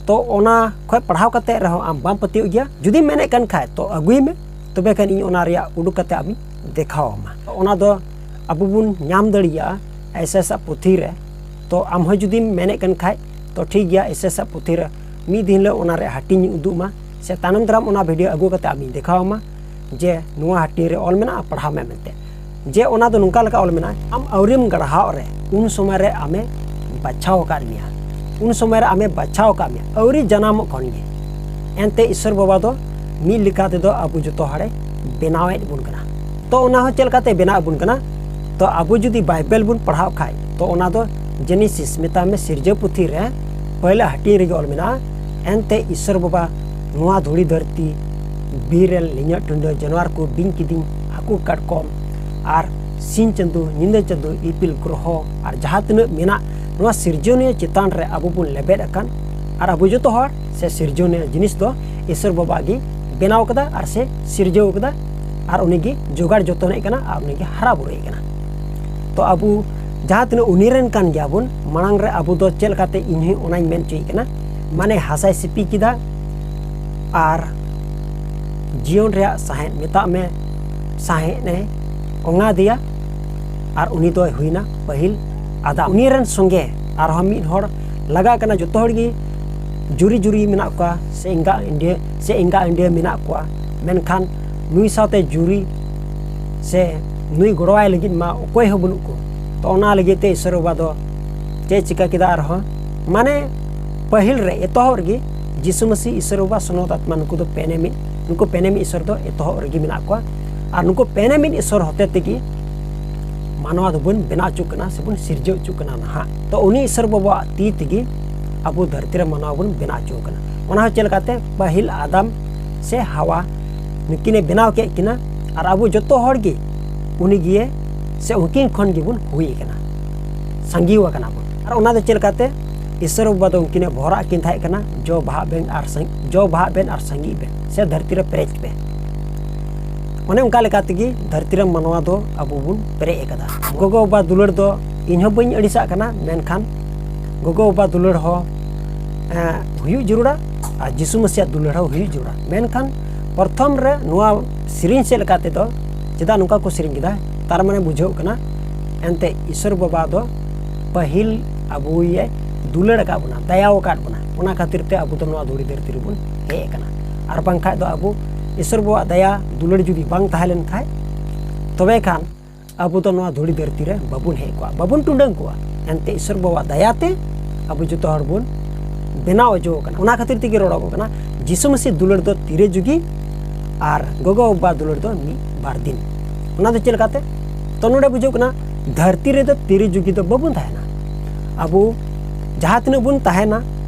ᱛᱚ ᱚᱱᱟ ᱠᱷᱚᱱ ᱯᱟᱲᱦᱟᱣ ᱠᱟᱛᱮ ᱨᱮᱦᱚᱸ ᱟᱢ ᱵᱟᱢ ᱯᱟᱹᱛᱭᱟᱹᱜ ᱜᱮᱭᱟ᱾ ᱡᱩᱫᱤᱢ ᱢᱮᱱᱮᱫ ᱠᱟᱱ ᱠᱷᱟᱡ ᱛᱚ ᱟᱹᱜᱩᱭ ᱢᱮ, ᱛᱚᱵᱮ ᱠᱷᱟᱱ ᱤᱧ ᱚᱱᱟ ᱨᱮᱭᱟᱜ ᱩᱰᱩᱠ ᱠᱟᱛᱮ ᱟᱢᱤᱧ ᱫᱮᱠᱷᱟᱣ ᱟᱢᱟ᱾ ᱚᱱᱟ ᱫᱚ ᱟᱵᱚ ᱵᱚᱱ ᱧᱟᱢ ᱫᱟᱲᱮᱭᱟᱜᱼᱟ ᱮᱥᱮᱥ ᱟᱜ ᱯᱩᱛᱷᱤ ᱨᱮ᱾ ᱛᱚ ᱟᱢ ᱦᱚᱸ ᱡᱩᱫᱤᱢ ᱢᱮᱱᱮᱫ ᱠᱟᱱ ᱠᱷᱟᱡ, ᱛᱚ ᱴᱷᱤᱠ ᱜᱮᱭᱟ, ᱮᱥᱮᱥᱟᱜ ᱯᱩᱛᱷᱤ ᱨᱮ ᱢᱤᱫ ᱫᱤᱱ ᱦᱤᱞᱳᱜ ᱚᱱᱟ ᱨᱮ ᱦᱟᱹᱴᱤᱧ ᱤᱧ ᱩᱫᱩᱜ ᱟᱢᱟ, ᱥᱮ ᱛᱟᱭᱱᱚᱢ ᱫᱟᱨᱟᱢ ᱚᱱᱟ ᱵᱷᱤᱰᱤᱭᱳ ᱟᱹᱜᱩ ᱠᱟᱛᱮ ᱟᱢᱤᱧ ᱫᱮᱠᱷᱟᱣ ᱟᱢᱟ ᱡᱮ ᱱᱚᱣᱟ ᱦᱟᱹᱴᱤᱧ ᱨᱮ ᱚᱞ ᱢᱮᱱᱟᱜᱼᱟ, ᱯᱟᱲᱦᱟᱣ ᱢᱮ ᱢᱮᱱᱛᱮ᱾ ᱡᱮ ᱚᱱᱟ ᱫᱚ ᱱᱚᱝᱠᱟ ᱞᱮᱠᱟ ᱚᱞ ᱢᱮᱱᱟᱜᱼᱟ, ᱟᱢ ᱟᱹᱣᱨᱤᱢ ᱜᱟᱲᱦᱟᱣ ᱨᱮ ᱩᱱ ᱥᱚᱢᱚᱭ ᱨᱮ ᱟᱢᱮ ᱵᱟᱪᱷᱟᱣ ᱟᱠᱟᱫ ᱢᱮᱭᱟ, ᱩᱱ ᱥᱚᱢᱚᱭ ᱨᱮ ᱟᱢᱮ ᱵᱟᱪᱷᱟᱣ ᱟᱠᱟᱫ ᱢᱮᱭᱟ, ᱟᱹᱣᱨᱤ ᱡᱟᱱᱟᱢᱚᱜ ᱠᱷᱚᱱ ᱜᱮ᱾ ᱮᱱᱛᱮ ᱤᱥᱥᱚᱨ ᱵᱟᱵᱟ ᱫᱚ ᱢᱤᱫ ᱞᱮᱠᱟ ᱛᱮᱫᱚ ᱟᱵᱚ ᱡᱚᱛᱚ ᱦᱚᱲᱮ ᱵᱮᱱᱟᱣᱮᱫ ᱵᱚᱱ ᱠᱟᱱᱟ᱾ ᱛᱚ ᱚᱱᱟ ᱦᱚᱸ ᱪᱮᱫ ᱞᱮᱠᱟᱛᱮ ᱵᱮᱱᱟᱣ ᱟᱵᱚᱱ ᱠᱟᱱᱟ? ᱛᱚ ᱟᱵᱚ ᱡᱩᱫᱤ ᱵᱟᱭᱵᱮᱞ ᱵᱚᱱ ᱯᱟᱲᱦᱟᱣ ᱠᱷᱟᱡ, ᱛᱚ ᱚᱱᱟ ᱫᱚ ᱡᱮᱱᱮᱥᱤᱥ, ᱢᱮᱛᱟᱜ ᱢᱮ ᱥᱤᱨᱡᱟᱹᱣ ᱯᱩᱛᱷᱤ ᱨᱮ ᱯᱳᱭᱞᱳ ᱦᱟᱹᱴᱤᱧ ᱨᱮᱜᱮ ᱚᱞ ᱢᱮᱱᱟᱜᱼᱟ, ᱮᱱᱛᱮ ᱤᱥᱥᱚᱨ ᱵᱟᱵᱟ ᱱᱚᱣᱟ ᱫᱷᱩᱲᱤ ᱫᱷᱟᱹᱨᱛᱤ, ᱵᱤᱨ ᱨᱮ ᱞᱤᱧᱟᱹᱜ ᱴᱩᱸᱰᱟᱹ, ᱡᱟᱱᱣᱟᱨ ᱠᱚ, ᱵᱤᱧ ᱠᱤᱫᱤᱧ, ᱦᱟᱹᱠᱩ ᱠᱟᱴᱠᱚᱢ, ᱟᱨ ᱥᱤᱧ ᱪᱟᱸᱫᱚ, ᱧᱤᱫᱟᱹ ᱪᱟᱸᱫᱚ, ᱤᱯᱤᱞ ᱜᱨᱚᱦᱚ, ᱟᱨ ᱡᱟᱦᱟᱸ ᱛᱤᱱᱟᱹᱜ ᱢᱮᱱᱟᱜ, ᱱᱚᱣᱟ ᱥᱤᱨᱡᱚᱱᱤᱭᱟᱹ ᱪᱮᱛᱟᱱ ᱨᱮ ᱟᱵᱚ ᱵᱚᱱ ᱞᱮᱵᱮᱫ ᱟᱠᱟᱱ, ᱟᱨ ᱟᱵᱚ ᱡᱚᱛᱚ ᱦᱚᱲ ᱥᱮ ᱥᱤᱨᱡᱚᱱᱤᱭᱟᱹ ᱡᱤᱱᱤᱥ ᱫᱚ ᱤᱥᱥᱚᱨ ᱵᱟᱵᱟ ᱜᱮ ᱵᱮᱱᱟᱣ ᱠᱟᱫᱟ ᱟᱨ ᱥᱮ ᱥᱤᱨᱡᱟᱹᱣ ᱠᱟᱫᱟ, ᱟᱨ ᱩᱱᱤ ᱜᱮ ᱡᱚᱜᱟᱲ ᱡᱚᱛᱚᱱᱮᱫ ᱠᱟᱱᱟ ᱟᱨ ᱩᱱᱤ ᱜᱮ ᱦᱟᱨᱟ ᱵᱩᱨᱩᱭᱮᱫ ᱠᱟᱱᱟ᱾ ᱛᱚ ᱟᱵᱚ ᱡᱟᱦᱟᱸ ᱛᱤᱱᱟᱹᱜ ᱩᱱᱤ ᱨᱮᱱ ᱠᱟᱱ ᱜᱮᱭᱟ ᱵᱚᱱ, ᱢᱟᱲᱟᱝ ᱨᱮ ᱟᱵᱚ ᱫᱚ ᱪᱮᱫ ᱞᱮᱠᱟᱛᱮ, ᱤᱧ ᱦᱚᱸ ᱚᱱᱟᱧ ᱢᱮᱱ ᱦᱚᱪᱚᱭᱮᱫ ᱠᱟᱱᱟ, ᱢᱟᱱᱮ ᱦᱟᱥᱟᱭ ᱥᱤᱯᱤ ᱠᱮᱫᱟ ᱟᱨ ᱡᱤᱭᱚᱱ ᱨᱮᱭᱟᱜ ᱥᱟᱦᱮᱫ, ᱢᱮᱛᱟᱜ ᱢᱮ ᱥᱟᱦᱮᱫ ᱮ ᱚᱝᱟᱫᱮᱭᱟ, ᱟᱨ ᱩᱱᱤ ᱫᱚᱭ ᱦᱩᱭᱱᱟ ᱯᱟᱹᱦᱤᱞ ᱟᱫᱟᱢ᱾ ᱩᱱᱤ ᱨᱮᱱ ᱥᱚᱸᱜᱮ ᱟᱨᱦᱚᱸ ᱢᱤᱫ ᱦᱚᱲ ᱞᱟᱜᱟ ᱠᱟᱱᱟ᱾ ᱡᱚᱛᱚ ᱦᱚᱲ ᱜᱮ ᱡᱩᱨᱤ ᱡᱩᱨᱤ ᱢᱮᱱᱟᱜ ᱠᱚᱣᱟ, ᱥᱮ ᱮᱸᱜᱟ ᱤᱱᱰᱤᱭᱟᱹ, ᱥᱮ ᱮᱸᱜᱟ ᱤᱱᱰᱤᱭᱟᱹ ᱢᱮᱱᱟᱜ ᱠᱚᱣᱟ, ᱢᱮᱱᱠᱷᱟᱱ ᱱᱩᱭ ᱥᱟᱶᱛᱮ ᱡᱩᱨᱤ ᱥᱮ ᱱᱩᱭ ᱜᱚᱲᱚᱣᱟᱭ ᱞᱟᱹᱜᱤᱫ ᱢᱟ ᱚᱠᱚᱭ ᱦᱚᱸ ᱵᱟᱹᱱᱩᱜ ᱠᱚ᱾ ᱛᱚ ᱚᱱᱟ ᱞᱟᱹᱜᱤᱫ ᱛᱮ ᱤᱥᱥᱚᱨ ᱵᱟᱵᱟ ᱫᱚ ᱪᱮᱫ ᱪᱤᱠᱟ ᱠᱮᱫᱟ ᱟᱨᱦᱚᱸ, ᱢᱟᱱᱮ ᱯᱟᱹᱦᱤᱞ ᱨᱮ, ᱮᱛᱚᱦᱚᱵ ᱨᱮᱜᱮ ᱡᱤᱥᱩ ᱢᱟᱹᱥᱤ, ᱤᱥᱥᱚᱨ ᱵᱟᱵᱟ, ᱥᱚᱱᱚᱛ ᱟᱛᱢᱟ, ᱱᱩᱠᱩ ᱫᱚ ᱯᱮᱱᱮ ᱢᱤᱫ, ᱱᱩᱠᱩ ᱯᱮᱱᱮ ᱢᱤᱫ ᱤᱥᱥᱚᱨ ᱫᱚ ᱮᱛᱚᱦᱚᱵ ᱨᱮᱜᱮ ᱢᱮᱱᱟᱜ ᱠᱚᱣᱟ᱾ ᱟᱨ ᱱᱩᱠᱩ ᱯᱮᱱᱮ ᱢᱤᱫ ᱤᱥᱥᱚᱨ ᱦᱚᱛᱮ ᱛᱮᱜᱮ ᱢᱟᱱᱣᱟ ᱫᱚᱵᱚᱱ ᱵᱮᱱᱟᱣ ᱦᱚᱪᱚ ᱠᱟᱱᱟ ᱥᱮᱵᱚᱱ ᱥᱤᱨᱡᱟᱹᱣ ᱦᱚᱪᱚ ᱠᱟᱱᱟ ᱱᱟᱦᱟᱜ᱾ ᱛᱚ ᱩᱱᱤ ᱤᱥᱥᱚᱨ ᱵᱟᱵᱟᱣᱟᱜ ᱛᱤ ᱛᱮᱜᱮ ᱟᱵᱚ ᱫᱷᱟᱹᱨᱛᱤ ᱨᱮ ᱢᱟᱱᱣᱟ ᱵᱚᱱ ᱵᱮᱱᱟᱣ ᱦᱚᱪᱚ ᱠᱟᱱᱟ᱾ ᱚᱱᱟ ᱦᱚᱸ ᱪᱮᱫ ᱞᱮᱠᱟᱛᱮ? ᱯᱟᱹᱦᱤᱞ ᱟᱫᱟᱢ ᱥᱮ ᱦᱟᱣᱟ, ᱱᱩᱠᱤᱱᱮ ᱵᱮᱱᱟᱣ ᱠᱮᱫ ᱠᱤᱱᱟ, ᱟᱨ ᱟᱵᱚ ᱡᱚᱛᱚ ᱦᱚᱲ ᱜᱮ ᱩᱱᱤ ᱜᱮ ᱥᱮ ᱩᱱᱠᱤᱱ ᱠᱷᱚᱱ ᱜᱮᱵᱚᱱ ᱦᱩᱭ ᱟᱠᱟᱱᱟ, ᱥᱟᱸᱜᱮ ᱟᱠᱟᱱᱟ ᱵᱚᱱ᱾ ᱟᱨ ᱚᱱᱟ ᱫᱚ ᱪᱮᱫ ᱞᱮᱠᱟᱛᱮ? ᱤᱥᱥᱚᱨ ᱵᱟᱵᱟ ᱫᱚ ᱩᱱᱠᱤᱱᱮ ᱵᱷᱚᱨᱟᱜ ᱠᱤᱱ ᱛᱟᱦᱮᱸ ᱠᱟᱱᱟ, "ᱡᱚ ᱵᱟᱦᱟᱜ ᱵᱮᱱ ᱟᱨ ᱥᱟᱸᱜ-, ᱡᱚ ᱵᱟᱦᱟᱜ ᱵᱮᱱ ᱟᱨ ᱥᱟᱸᱜᱮᱜ ᱵᱮᱱ, ᱥᱮ ᱫᱷᱟᱹᱨᱛᱤ ᱨᱮ ᱯᱮᱨᱮᱡ ᱯᱮ᱾" ᱚᱱᱮ ᱚᱱᱠᱟ ᱞᱮᱠᱟ ᱛᱮᱜᱮ ᱫᱷᱟᱹᱨᱛᱤ ᱨᱮ ᱢᱟᱱᱣᱟ ᱫᱚ ᱟᱵᱚ ᱵᱚᱱ ᱯᱮᱨᱮᱡ ᱟᱠᱟᱫᱟ᱾ ᱜᱚᱜᱚ ᱵᱟᱵᱟ ᱫᱩᱞᱟᱹᱲ ᱫᱚ ᱤᱧ ᱦᱚᱸ ᱵᱟᱹᱧ ᱟᱹᱲᱤᱥᱟᱜ ᱠᱟᱱᱟ, ᱢᱮᱱᱠᱷᱟᱱ ᱜᱚᱜᱚ ᱵᱟᱵᱟ ᱫᱩᱞᱟᱹᱲ ᱦᱚᱸ, ᱮᱸ, ᱦᱩᱭᱩᱜ ᱡᱟᱹᱨᱩᱲᱟ, ᱟᱨ ᱡᱤᱥᱩ ᱢᱟᱹᱥᱤᱭᱟᱜ ᱫᱩᱞᱟᱹᱲ ᱦᱚᱸ ᱦᱩᱭᱩᱜ ᱡᱟᱹᱨᱩᱲᱟ᱾ ᱢᱮᱱᱠᱷᱟᱱ ᱯᱨᱚᱛᱷᱚᱢ ᱨᱮ ᱱᱚᱣᱟ ᱥᱮᱨᱮᱧ ᱥᱮᱫ ᱞᱮᱠᱟ ᱛᱮᱫᱚ ᱪᱮᱫᱟᱜ ᱱᱚᱝᱠᱟ ᱠᱚ ᱥᱮᱨᱮᱧ ᱠᱮᱫᱟ? ᱛᱟᱨ ᱢᱟᱱᱮ ᱵᱩᱡᱷᱟᱹᱣ ᱠᱟᱱᱟ, ᱮᱱᱛᱮ ᱤᱥᱥᱚᱨ ᱵᱟᱵᱟ ᱫᱚ ᱯᱟᱹᱦᱤᱞ ᱟᱵᱚᱭᱮ ᱫᱩᱞᱟᱹᱲ ᱟᱠᱟᱫ ᱵᱚᱱᱟ, ᱫᱟᱭᱟᱣ ᱟᱠᱟᱫ ᱵᱚᱱᱟ᱾ ᱚᱱᱟ ᱠᱷᱟᱹᱛᱤᱨ ᱛᱮ ᱟᱵᱚ ᱫᱚ ᱱᱚᱣᱟ ᱫᱷᱩᱲᱤ ᱫᱷᱟᱹᱨᱛᱤ ᱨᱮᱵᱚᱱ ᱦᱮᱡ ᱟᱠᱟᱱᱟ᱾ ᱟᱨ ᱵᱟᱝᱠᱷᱟᱡ ᱫᱚ ᱟᱵᱚ ᱤᱥᱚᱨ ᱵᱟᱵᱟᱣᱟᱜ ᱫᱟᱭᱟ ᱫᱩᱞᱟᱹᱲ ᱡᱩᱫᱤ ᱵᱟᱝ ᱛᱟᱦᱮᱸ ᱞᱮᱱ ᱠᱷᱟᱡ, ᱛᱚᱵᱮ ᱠᱷᱟᱱ ᱟᱵᱚ ᱫᱚ ᱱᱚᱣᱟ ᱫᱷᱩᱲᱤ ᱫᱷᱟᱹᱨᱛᱤ ᱨᱮ ᱵᱟᱵᱚᱱ ᱦᱮᱡ ᱠᱚᱜᱼᱟ, ᱵᱟᱵᱚᱱ ᱴᱩᱰᱟᱹᱝ ᱠᱚᱜᱼᱟ᱾ ᱮᱱᱛᱮ ᱤᱥᱚᱨ ᱵᱟᱵᱟᱣᱟᱜ ᱫᱟᱭᱟ ᱛᱮ ᱟᱵᱚ ᱡᱚᱛᱚ ᱦᱚᱲ ᱵᱚᱱ ᱵᱮᱱᱟᱣ ᱚᱪᱚ ᱟᱠᱟᱱᱟ᱾ ᱚᱱᱟ ᱠᱷᱟᱹᱛᱤᱨ ᱛᱮᱜᱮ ᱨᱚᱲᱚᱜᱚᱜ ᱠᱟᱱᱟ, ᱡᱤᱥᱩ ᱢᱟᱹᱥᱤ ᱫᱩᱞᱟᱹᱲ ᱫᱚ ᱛᱤᱨᱮ ᱡᱩᱜᱤ ᱟᱨ ᱜᱚᱜᱚ ᱵᱟᱵᱟ ᱫᱩᱞᱟᱹᱲ ᱫᱚ ᱢᱤᱫ ᱵᱟᱨ ᱫᱤᱱ᱾ ᱚᱱᱟ ᱫᱚ ᱪᱮᱫ ᱞᱮᱠᱟᱛᱮ? ᱛᱚ ᱱᱚᱰᱮ ᱵᱩᱡᱷᱟᱹᱜ ᱠᱟᱱᱟ, ᱫᱷᱟᱹᱨᱛᱤ ᱨᱮᱫᱚ ᱛᱤᱨᱮ ᱡᱩᱜᱤ ᱫᱚ ᱵᱟᱵᱚᱱ ᱛᱟᱦᱮᱱᱟ᱾ ᱟᱵᱚ ᱡᱟᱦᱟᱸ ᱛᱤᱱᱟᱹᱜ ᱵᱚᱱ ᱛᱟᱦᱮᱱᱟ,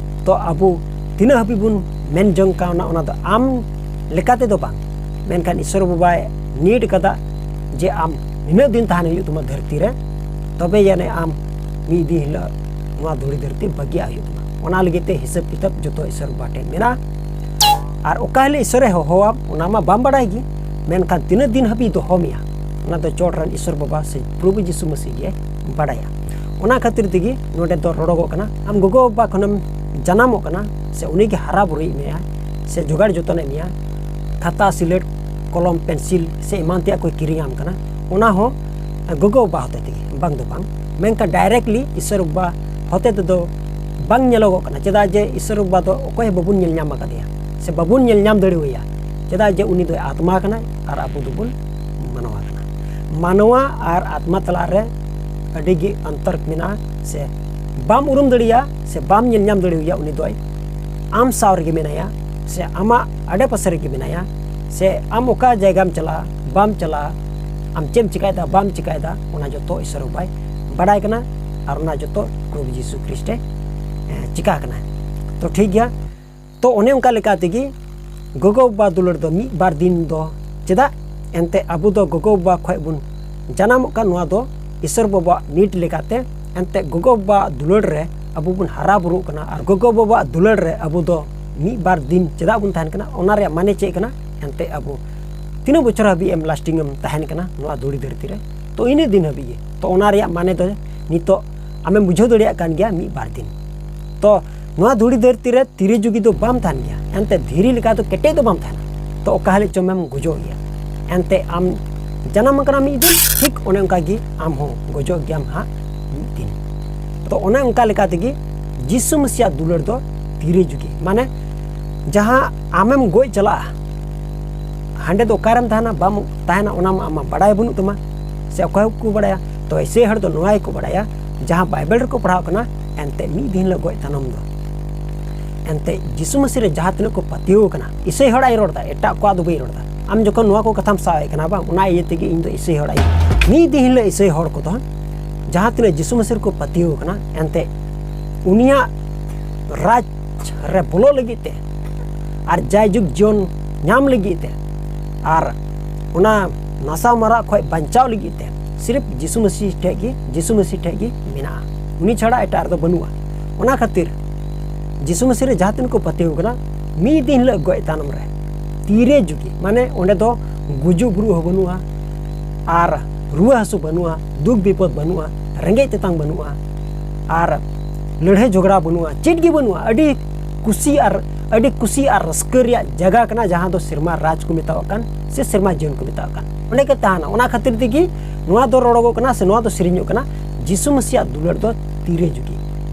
ᱛᱚ ᱟᱵᱚ ᱛᱤᱱᱟᱹᱜ ᱦᱟᱹᱵᱤᱡ ᱵᱚᱱ ᱢᱮᱱ ᱡᱚᱝ ᱠᱟᱱᱟ, ᱚᱱᱟ ᱫᱚ ᱟᱢ ᱞᱮᱠᱟ ᱛᱮᱫᱚ ᱵᱟᱝ, ᱢᱮᱱᱠᱷᱟᱱ ᱤᱥᱚᱨ ᱵᱟᱵᱟᱭ ᱱᱤᱰ ᱠᱟᱫᱟ ᱡᱮ ᱟᱢ ᱱᱤᱱᱟᱹᱜ ᱫᱤᱱ ᱛᱟᱦᱮᱱ ᱦᱩᱭᱩᱜ ᱛᱟᱢᱟ ᱫᱷᱟᱹᱨᱛᱤ ᱨᱮ, ᱛᱚᱵᱮ ᱡᱟᱹᱱᱤᱡ ᱟᱢ ᱢᱤᱫ ᱫᱤᱱ ᱦᱤᱞᱳᱜ ᱱᱚᱣᱟ ᱫᱷᱩᱲᱤ ᱫᱷᱟᱹᱨᱛᱤ ᱵᱟᱹᱜᱤᱭᱟᱜ ᱦᱩᱭᱩᱜ ᱛᱟᱢᱟ᱾ ᱚᱱᱟ ᱞᱟᱹᱜᱤᱫ ᱛᱮ ᱦᱤᱥᱟᱹᱵ ᱠᱤᱛᱟᱹᱵ ᱡᱚᱛᱚ ᱤᱥᱚᱨ ᱵᱟᱵᱟ ᱴᱷᱮᱱ ᱢᱮᱱᱟᱜᱼᱟ᱾ ᱟᱨ ᱚᱠᱟ ᱦᱤᱞᱳᱜ ᱤᱥᱚᱨᱮ ᱦᱚᱦᱚᱣᱟᱢ, ᱚᱱᱟ ᱢᱟ ᱵᱟᱢ ᱵᱟᱰᱟᱭ ᱜᱮ, ᱢᱮᱱᱠᱷᱟᱱ ᱛᱤᱱᱟᱹᱜ ᱫᱤᱱ ᱦᱟᱹᱵᱤᱡ ᱫᱚᱦᱚ ᱢᱮᱭᱟ, ᱚᱱᱟ ᱫᱚ ᱪᱚᱴ ᱨᱮᱱ ᱤᱥᱚᱨ ᱵᱟᱵᱟ ᱥᱮ ᱯᱨᱚᱵᱷᱩ ᱡᱤᱥᱩ ᱢᱟᱹᱥᱤ ᱜᱮ ᱵᱟᱰᱟᱭᱟ᱾ ᱚᱱᱟ ᱠᱷᱟᱹᱛᱤᱨ ᱛᱮᱜᱮ ᱱᱚᱰᱮ ᱫᱚ ᱨᱚᱲᱚᱜᱚᱜ ᱠᱟᱱᱟ, ᱟᱢ ᱜᱚᱜᱚ ᱵᱟᱵᱟ ᱠᱷᱚᱱᱮᱢ ᱡᱟᱱᱟᱢᱚᱜ ᱠᱟᱱᱟ ᱥᱮ ᱩᱱᱤᱜᱮ ᱦᱟᱨᱟ ᱵᱩᱨᱩᱭᱮᱫ ᱢᱮᱭᱟ ᱥᱮ ᱡᱚᱜᱟᱲ ᱡᱚᱛᱚᱱᱮᱫ ᱢᱮᱭᱟ, ᱠᱷᱟᱛᱟ, ᱥᱤᱞᱟᱹᱴ, ᱠᱚᱞᱚᱢ, ᱯᱮᱱᱥᱤᱞ ᱥᱮ ᱮᱢᱟᱱ ᱛᱮᱭᱟᱜ ᱠᱚᱭ ᱠᱤᱨᱤᱧᱟᱢ ᱠᱟᱱᱟ, ᱚᱱᱟ ᱦᱚᱸ ᱜᱚᱜᱚ ᱵᱟᱵᱟ ᱦᱚᱛᱮ ᱛᱮᱜᱮ, ᱵᱟᱝ ᱫᱚ ᱵᱟᱝ, ᱢᱮᱱᱠᱷᱟᱱ ᱰᱟᱭᱨᱮᱠᱴᱞᱤ ᱤᱥᱚᱨ ᱵᱟᱵᱟ ᱦᱚᱛᱮ ᱛᱮᱫᱚ ᱵᱟᱝ ᱧᱮᱞᱚᱜᱚᱜ ᱠᱟᱱᱟ᱾ ᱪᱮᱫᱟᱜ ᱡᱮ ᱤᱥᱚᱨ ᱵᱟᱵᱟ ᱫᱚ ᱚᱠᱚᱭ ᱦᱚᱸ ᱵᱟᱵᱚᱱ ᱧᱮᱞ ᱧᱟᱢ ᱟᱠᱟᱫᱮᱭᱟ ᱥᱮ ᱵᱟᱵᱚᱱ ᱧᱮᱞ ᱧᱟᱢ ᱫᱟᱲᱮᱣᱟᱭᱟ, ᱪᱮᱫᱟᱜ ᱡᱮ ᱩᱱᱤ ᱫᱚᱭ ᱟᱛᱢᱟ ᱠᱟᱱᱟᱭ ᱟᱨ ᱟᱵᱚ ᱫᱚᱵᱚᱱ ᱢᱟᱱᱣᱟ ᱠᱟᱱᱟ᱾ ᱢᱟᱱᱣᱟ ᱟᱨ ᱟᱛᱢᱟ ᱛᱟᱞᱟ ᱨᱮ ᱟᱹᱰᱤ ᱜᱮ ᱚᱱᱛᱚᱨ ᱢᱮᱱᱟᱜᱼᱟ᱾ ᱥᱮ ᱵᱟᱢ ᱩᱨᱩᱢ ᱫᱟᱲᱮᱭᱟᱜᱼᱟ ᱥᱮ ᱵᱟᱢ ᱧᱮᱞ ᱧᱟᱢ ᱫᱟᱲᱮᱣᱟᱭᱟ, ᱩᱱᱤ ᱫᱚᱭ ᱟᱢ ᱥᱟᱶ ᱨᱮᱜᱮ ᱢᱮᱱᱟᱭᱟ ᱥᱮ ᱟᱢᱟᱜ ᱟᱰᱮ ᱯᱟᱥᱮ ᱨᱮᱜᱮ ᱢᱮᱱᱟᱭᱟ᱾ ᱥᱮ ᱟᱢ ᱚᱠᱟ ᱡᱟᱭᱜᱟᱢ ᱪᱟᱞᱟᱜᱼᱟ, ᱵᱟᱢ ᱪᱟᱞᱟᱜᱼᱟ, ᱟᱢ ᱪᱮᱫ ᱮᱢ ᱪᱤᱠᱟᱭᱮᱫᱟ, ᱵᱟᱢ ᱪᱤᱠᱟᱭᱮᱫᱟ, ᱚᱱᱟ ᱡᱚᱛᱚ ᱤᱥᱚᱨ ᱵᱟᱵᱟᱭ ᱵᱟᱰᱟᱭ ᱠᱟᱱᱟ᱾ ᱟᱨ ᱚᱱᱟ ᱡᱚᱛᱚ ᱯᱨᱚᱵᱷᱩ ᱡᱤᱥᱩ ᱠᱷᱨᱤᱥᱴᱮ, ᱮ, ᱪᱤᱠᱟ ᱠᱟᱱᱟ᱾ ᱛᱚ ᱴᱷᱤᱠ ᱜᱮᱭᱟ, ᱛᱚ ᱚᱱᱮ ᱚᱱᱠᱟ ᱞᱮᱠᱟ ᱛᱮᱜᱮ ᱜᱚᱜᱚ ᱵᱟᱵᱟ ᱫᱩᱞᱟᱹᱲ ᱫᱚ ᱢᱤᱫ ᱵᱟᱨ ᱫᱤᱱ ᱫᱚ ᱪᱮᱫᱟᱜ? ᱮᱱᱛᱮ ᱟᱵᱚ ᱫᱚ ᱜᱚᱜᱚ ᱵᱟᱵᱟ ᱠᱷᱚᱡ ᱵᱚᱱ ᱡᱟᱱᱟᱢᱚᱜ ᱠᱟᱱ, ᱱᱚᱣᱟ ᱫᱚ ᱤᱥᱚᱨ ᱵᱟᱵᱟᱣᱟᱜ ᱱᱤᱰ ᱞᱮᱠᱟᱛᱮ᱾ ᱮᱱᱛᱮ ᱜᱚᱜᱚ ᱵᱟᱵᱟᱣᱟᱜ ᱫᱩᱞᱟᱹᱲ ᱨᱮ ᱟᱵᱚ ᱵᱚᱱ ᱦᱟᱨᱟ ᱵᱩᱨᱩᱜ ᱠᱟᱱᱟ, ᱟᱨ ᱜᱚᱜᱚ ᱵᱟᱵᱟᱣᱟᱜ ᱫᱩᱞᱟᱹᱲ ᱨᱮ ᱟᱵᱚ ᱫᱚ ᱢᱤᱫ ᱵᱟᱨ ᱫᱤᱱ ᱪᱮᱫᱟᱜ ᱵᱚᱱ ᱛᱟᱦᱮᱱ ᱠᱟᱱᱟ? ᱚᱱᱟ ᱨᱮᱭᱟᱜ ᱢᱟᱱᱮ ᱪᱮᱫ ᱠᱟᱱᱟ? ᱮᱱᱛᱮ ᱟᱵᱚ ᱛᱤᱱᱟᱹᱜ ᱵᱚᱪᱷᱚᱨ ᱦᱟᱹᱵᱤᱡ ᱮᱢ ᱞᱟᱥᱴᱤᱝ ᱮᱢ ᱛᱟᱦᱮᱱ ᱠᱟᱱᱟ ᱱᱚᱣᱟ ᱫᱷᱩᱲᱤ ᱫᱷᱟᱹᱨᱛᱤ ᱨᱮ? ᱛᱚ ᱤᱱᱟᱹ ᱫᱤᱱ ᱦᱟᱹᱵᱤᱡ ᱜᱮ᱾ ᱛᱚ ᱚᱱᱟ ᱨᱮᱭᱟᱜ ᱢᱟᱱᱮ ᱫᱚ ᱱᱤᱛᱚᱜ ᱟᱢᱮᱢ ᱵᱩᱡᱷᱟᱹᱣ ᱫᱟᱲᱮᱭᱟᱜ ᱠᱟᱱ ᱜᱮᱭᱟ, ᱢᱤᱫ ᱵᱟᱨ ᱫᱤᱱ᱾ ᱛᱚ ᱱᱚᱣᱟ ᱫᱷᱩᱲᱤ ᱫᱷᱟᱹᱨᱛᱤ ᱨᱮ ᱛᱤᱨᱤ ᱡᱩᱜᱤ ᱫᱚ ᱵᱟᱢ ᱛᱟᱦᱮᱱ ᱜᱮᱭᱟ, ᱮᱱᱛᱮ ᱫᱷᱤᱨᱤ ᱞᱮᱠᱟ ᱫᱚ ᱠᱮᱴᱮᱡ ᱫᱚ ᱵᱟᱢ ᱛᱟᱦᱮᱱᱟ᱾ ᱛᱚ ᱚᱠᱟ ᱦᱤᱞᱳᱜ ᱪᱚᱢᱮᱢ ᱜᱚᱡᱚᱜ ᱜᱮᱭᱟ᱾ ᱮᱱᱛᱮ ᱟᱢ ᱡᱟᱱᱟᱢ ᱟᱠᱟᱱᱟ ᱢᱤᱫ ᱫᱤᱱ, ᱴᱷᱤᱠ ᱚᱱᱮ ᱚᱱᱠᱟ ᱜᱮ ᱟᱢ ᱦᱚᱸ ᱜᱚᱡᱚᱜ ᱜᱮᱭᱟᱢ ᱦᱟᱸᱜ ᱢᱤᱫ ᱫᱤᱱ᱾ ᱛᱚ ᱛᱚ ᱚᱱᱮ ᱚᱱᱠᱟ ᱞᱮᱠᱟ ᱛᱮᱜᱮ ᱡᱤᱥᱩ ᱢᱟᱹᱥᱤᱭᱟᱜ ᱫᱩᱞᱟᱹᱲ ᱫᱚ ᱛᱤᱨᱮ ᱡᱩᱜᱤ, ᱢᱟᱱᱮ ᱡᱟᱦᱟᱸ ᱟᱢᱮᱢ ᱜᱚᱡ ᱪᱟᱞᱟᱜᱼᱟ, ᱦᱟᱸᱰᱮ ᱫᱚ ᱚᱠᱟᱨᱮᱢ ᱛᱟᱦᱮᱱᱟ, ᱵᱟᱢ ᱛᱟᱦᱮᱱᱟ, ᱚᱱᱟ ᱢᱟ ᱟᱢᱟᱜ ᱵᱟᱰᱟᱭ ᱵᱟᱹᱱᱩᱜ ᱛᱟᱢᱟ, ᱥᱮ ᱚᱠᱚᱭ ᱠᱚ ᱵᱟᱲᱟᱭᱟ? ᱛᱚ ᱤᱥᱟᱹᱭ ᱦᱚᱲ ᱫᱚ ᱱᱚᱣᱟ ᱜᱮᱠᱚ ᱵᱟᱲᱟᱭᱟ, ᱡᱟᱦᱟᱸ ᱵᱟᱭᱵᱮᱞ ᱨᱮᱠᱚ ᱯᱟᱲᱦᱟᱣ ᱠᱟᱱᱟ, ᱮᱱᱛᱮ ᱢᱤᱫ ᱫᱤᱱ ᱦᱤᱞᱳᱜ ᱜᱚᱡ ᱛᱟᱭᱱᱚᱢ ᱫᱚ, ᱮᱱᱛᱮ ᱡᱤᱥᱩ ᱢᱟᱹᱥᱤ ᱨᱮ ᱡᱟᱦᱟᱸ ᱛᱤᱱᱟᱹᱜ ᱠᱚ ᱯᱟᱹᱛᱭᱟᱹᱣ ᱠᱟᱱᱟ, ᱤᱥᱟᱹᱭ ᱦᱚᱲᱟᱜ ᱤᱧ ᱨᱚᱲ ᱮᱫᱟ, ᱮᱴᱟᱜ ᱠᱚᱣᱟᱜ ᱫᱚ ᱵᱟᱹᱧ ᱨᱚᱲ ᱮᱫᱟ᱾ ᱟᱢ ᱡᱚᱠᱷᱚᱱ ᱱᱚᱣᱟ ᱠᱚ ᱠᱟᱛᱷᱟᱢ ᱥᱟᱵ ᱮᱫ ᱠᱟᱱᱟ ᱵᱟᱝ, ᱚᱱᱟ ᱤᱭᱟᱹ ᱛᱮᱜᱮ ᱤᱧ ᱫᱚ ᱤᱥᱟᱹᱭ ᱦᱚᱲᱟᱜ ᱤᱧ, ᱢᱤᱫ ᱫᱤᱱ ᱦᱤᱞᱳᱜ ᱤᱥᱟᱹᱭ ᱦᱚᱲ ᱠᱚᱫᱚ ᱡᱟᱦᱟᱸ ᱛᱤᱱᱟᱹᱜ ᱡᱤᱥᱩ ᱢᱟᱹᱥᱤ ᱨᱮᱠᱚ ᱯᱟᱹᱛᱭᱟᱹᱣ ᱠᱟᱱᱟ, ᱮᱱᱛᱮ ᱩᱱᱤᱭᱟᱜ ᱨᱟᱡᱽ ᱨᱮ ᱵᱚᱞᱚᱜ ᱞᱟᱹᱜᱤᱫ ᱛᱮ ᱟᱨ ᱡᱟᱭᱡᱩᱜᱽ ᱡᱤᱭᱚᱱ ᱧᱟᱢ ᱞᱟᱹᱜᱤᱫ ᱛᱮ ᱟᱨ ᱚᱱᱟ ᱱᱟᱥᱟᱣ ᱢᱟᱨᱟᱜ ᱠᱷᱚᱱ ᱵᱟᱧᱪᱟᱣ ᱞᱟᱹᱜᱤᱫ ᱛᱮ ᱥᱤᱨᱯ ᱡᱤᱥᱩ ᱢᱟᱹᱥᱤ ᱴᱷᱮᱡ ᱜᱮ, ᱡᱤᱥᱩ ᱢᱟᱹᱥᱤ ᱴᱷᱮᱡ ᱜᱮ ᱢᱮᱱᱟᱜᱼᱟ᱾ ᱩᱱᱤ ᱪᱷᱟᱲᱟ ᱮᱴᱟᱜ ᱨᱮᱫᱚ ᱵᱟᱹᱱᱩᱜᱼᱟ᱾ ᱚᱱᱟ ᱠᱷᱟᱹᱛᱤᱨ ᱡᱤᱥᱩ ᱢᱟᱹᱥᱤ ᱨᱮ ᱡᱟᱦᱟᱸ ᱛᱤᱱᱟᱹᱜ ᱠᱚ ᱯᱟᱹᱛᱭᱟᱹᱣ ᱠᱟᱱᱟ, ᱢᱤᱫ ᱫᱤᱱ ᱦᱤᱞᱳᱜ ᱜᱚᱡ ᱛᱟᱭᱱᱚᱢ ᱨᱮ ᱛᱤᱨᱮ ᱡᱩᱜᱤ, ᱢᱟᱱᱮ ᱚᱸᱰᱮ ᱫᱚ ᱜᱩᱡᱩᱜ ᱵᱩᱨᱩᱜ ᱦᱚᱸ ᱵᱟᱹᱱᱩᱜᱼᱟ, ᱟᱨ ᱨᱩᱣᱟᱹ ᱦᱟᱹᱥᱩ ᱵᱟᱹᱱᱩᱜᱼᱟ, ᱫᱩᱠ ᱵᱤᱯᱚᱫ ᱵᱟᱹᱱᱩᱜᱼᱟ, ᱨᱮᱸᱜᱮᱡ ᱛᱮᱛᱟᱝ ᱵᱟᱹᱱᱩᱜᱼᱟ, ᱟᱨ ᱞᱟᱹᱲᱦᱟᱹᱭ ᱡᱷᱚᱜᱽᱲᱟ ᱵᱟᱹᱱᱩᱜᱼᱟ, ᱪᱮᱫ ᱜᱮ ᱵᱟᱹᱱᱩᱜᱼᱟ᱾ ᱟᱹᱰᱤ ᱠᱩᱥᱤ ᱟᱨ, ᱟᱹᱰᱤ ᱠᱩᱥᱤ ᱟᱨ ᱨᱟᱹᱥᱠᱟᱹ ᱨᱮᱭᱟᱜ ᱡᱟᱭᱜᱟ ᱠᱟᱱᱟ, ᱡᱟᱦᱟᱸ ᱫᱚ ᱥᱮᱨᱢᱟ ᱨᱟᱡᱽ ᱠᱚ ᱢᱮᱛᱟᱣᱟᱜ ᱠᱟᱱ, ᱥᱮ ᱥᱮᱨᱢᱟ ᱡᱤᱭᱚᱱ ᱠᱚ ᱢᱮᱛᱟᱣᱟᱜ ᱠᱟᱱ᱾ ᱚᱸᱰᱮ ᱜᱮ ᱛᱟᱦᱮᱱᱟ᱾ ᱚᱱᱟ ᱠᱷᱟᱹᱛᱤᱨ ᱛᱮᱜᱮ ᱱᱚᱣᱟ ᱫᱚ ᱨᱚᱲᱚᱜᱚᱜ ᱠᱟᱱᱟ, ᱥᱮ ᱱᱚᱣᱟ ᱫᱚ ᱥᱮᱨᱮᱧᱚᱜ ᱠᱟᱱᱟ, ᱡᱤᱥᱩ ᱢᱟᱹᱥᱤᱭᱟᱜ ᱫᱩᱞᱟᱹᱲ ᱫᱚ ᱛᱤᱨᱮ ᱡᱩᱜᱤ᱾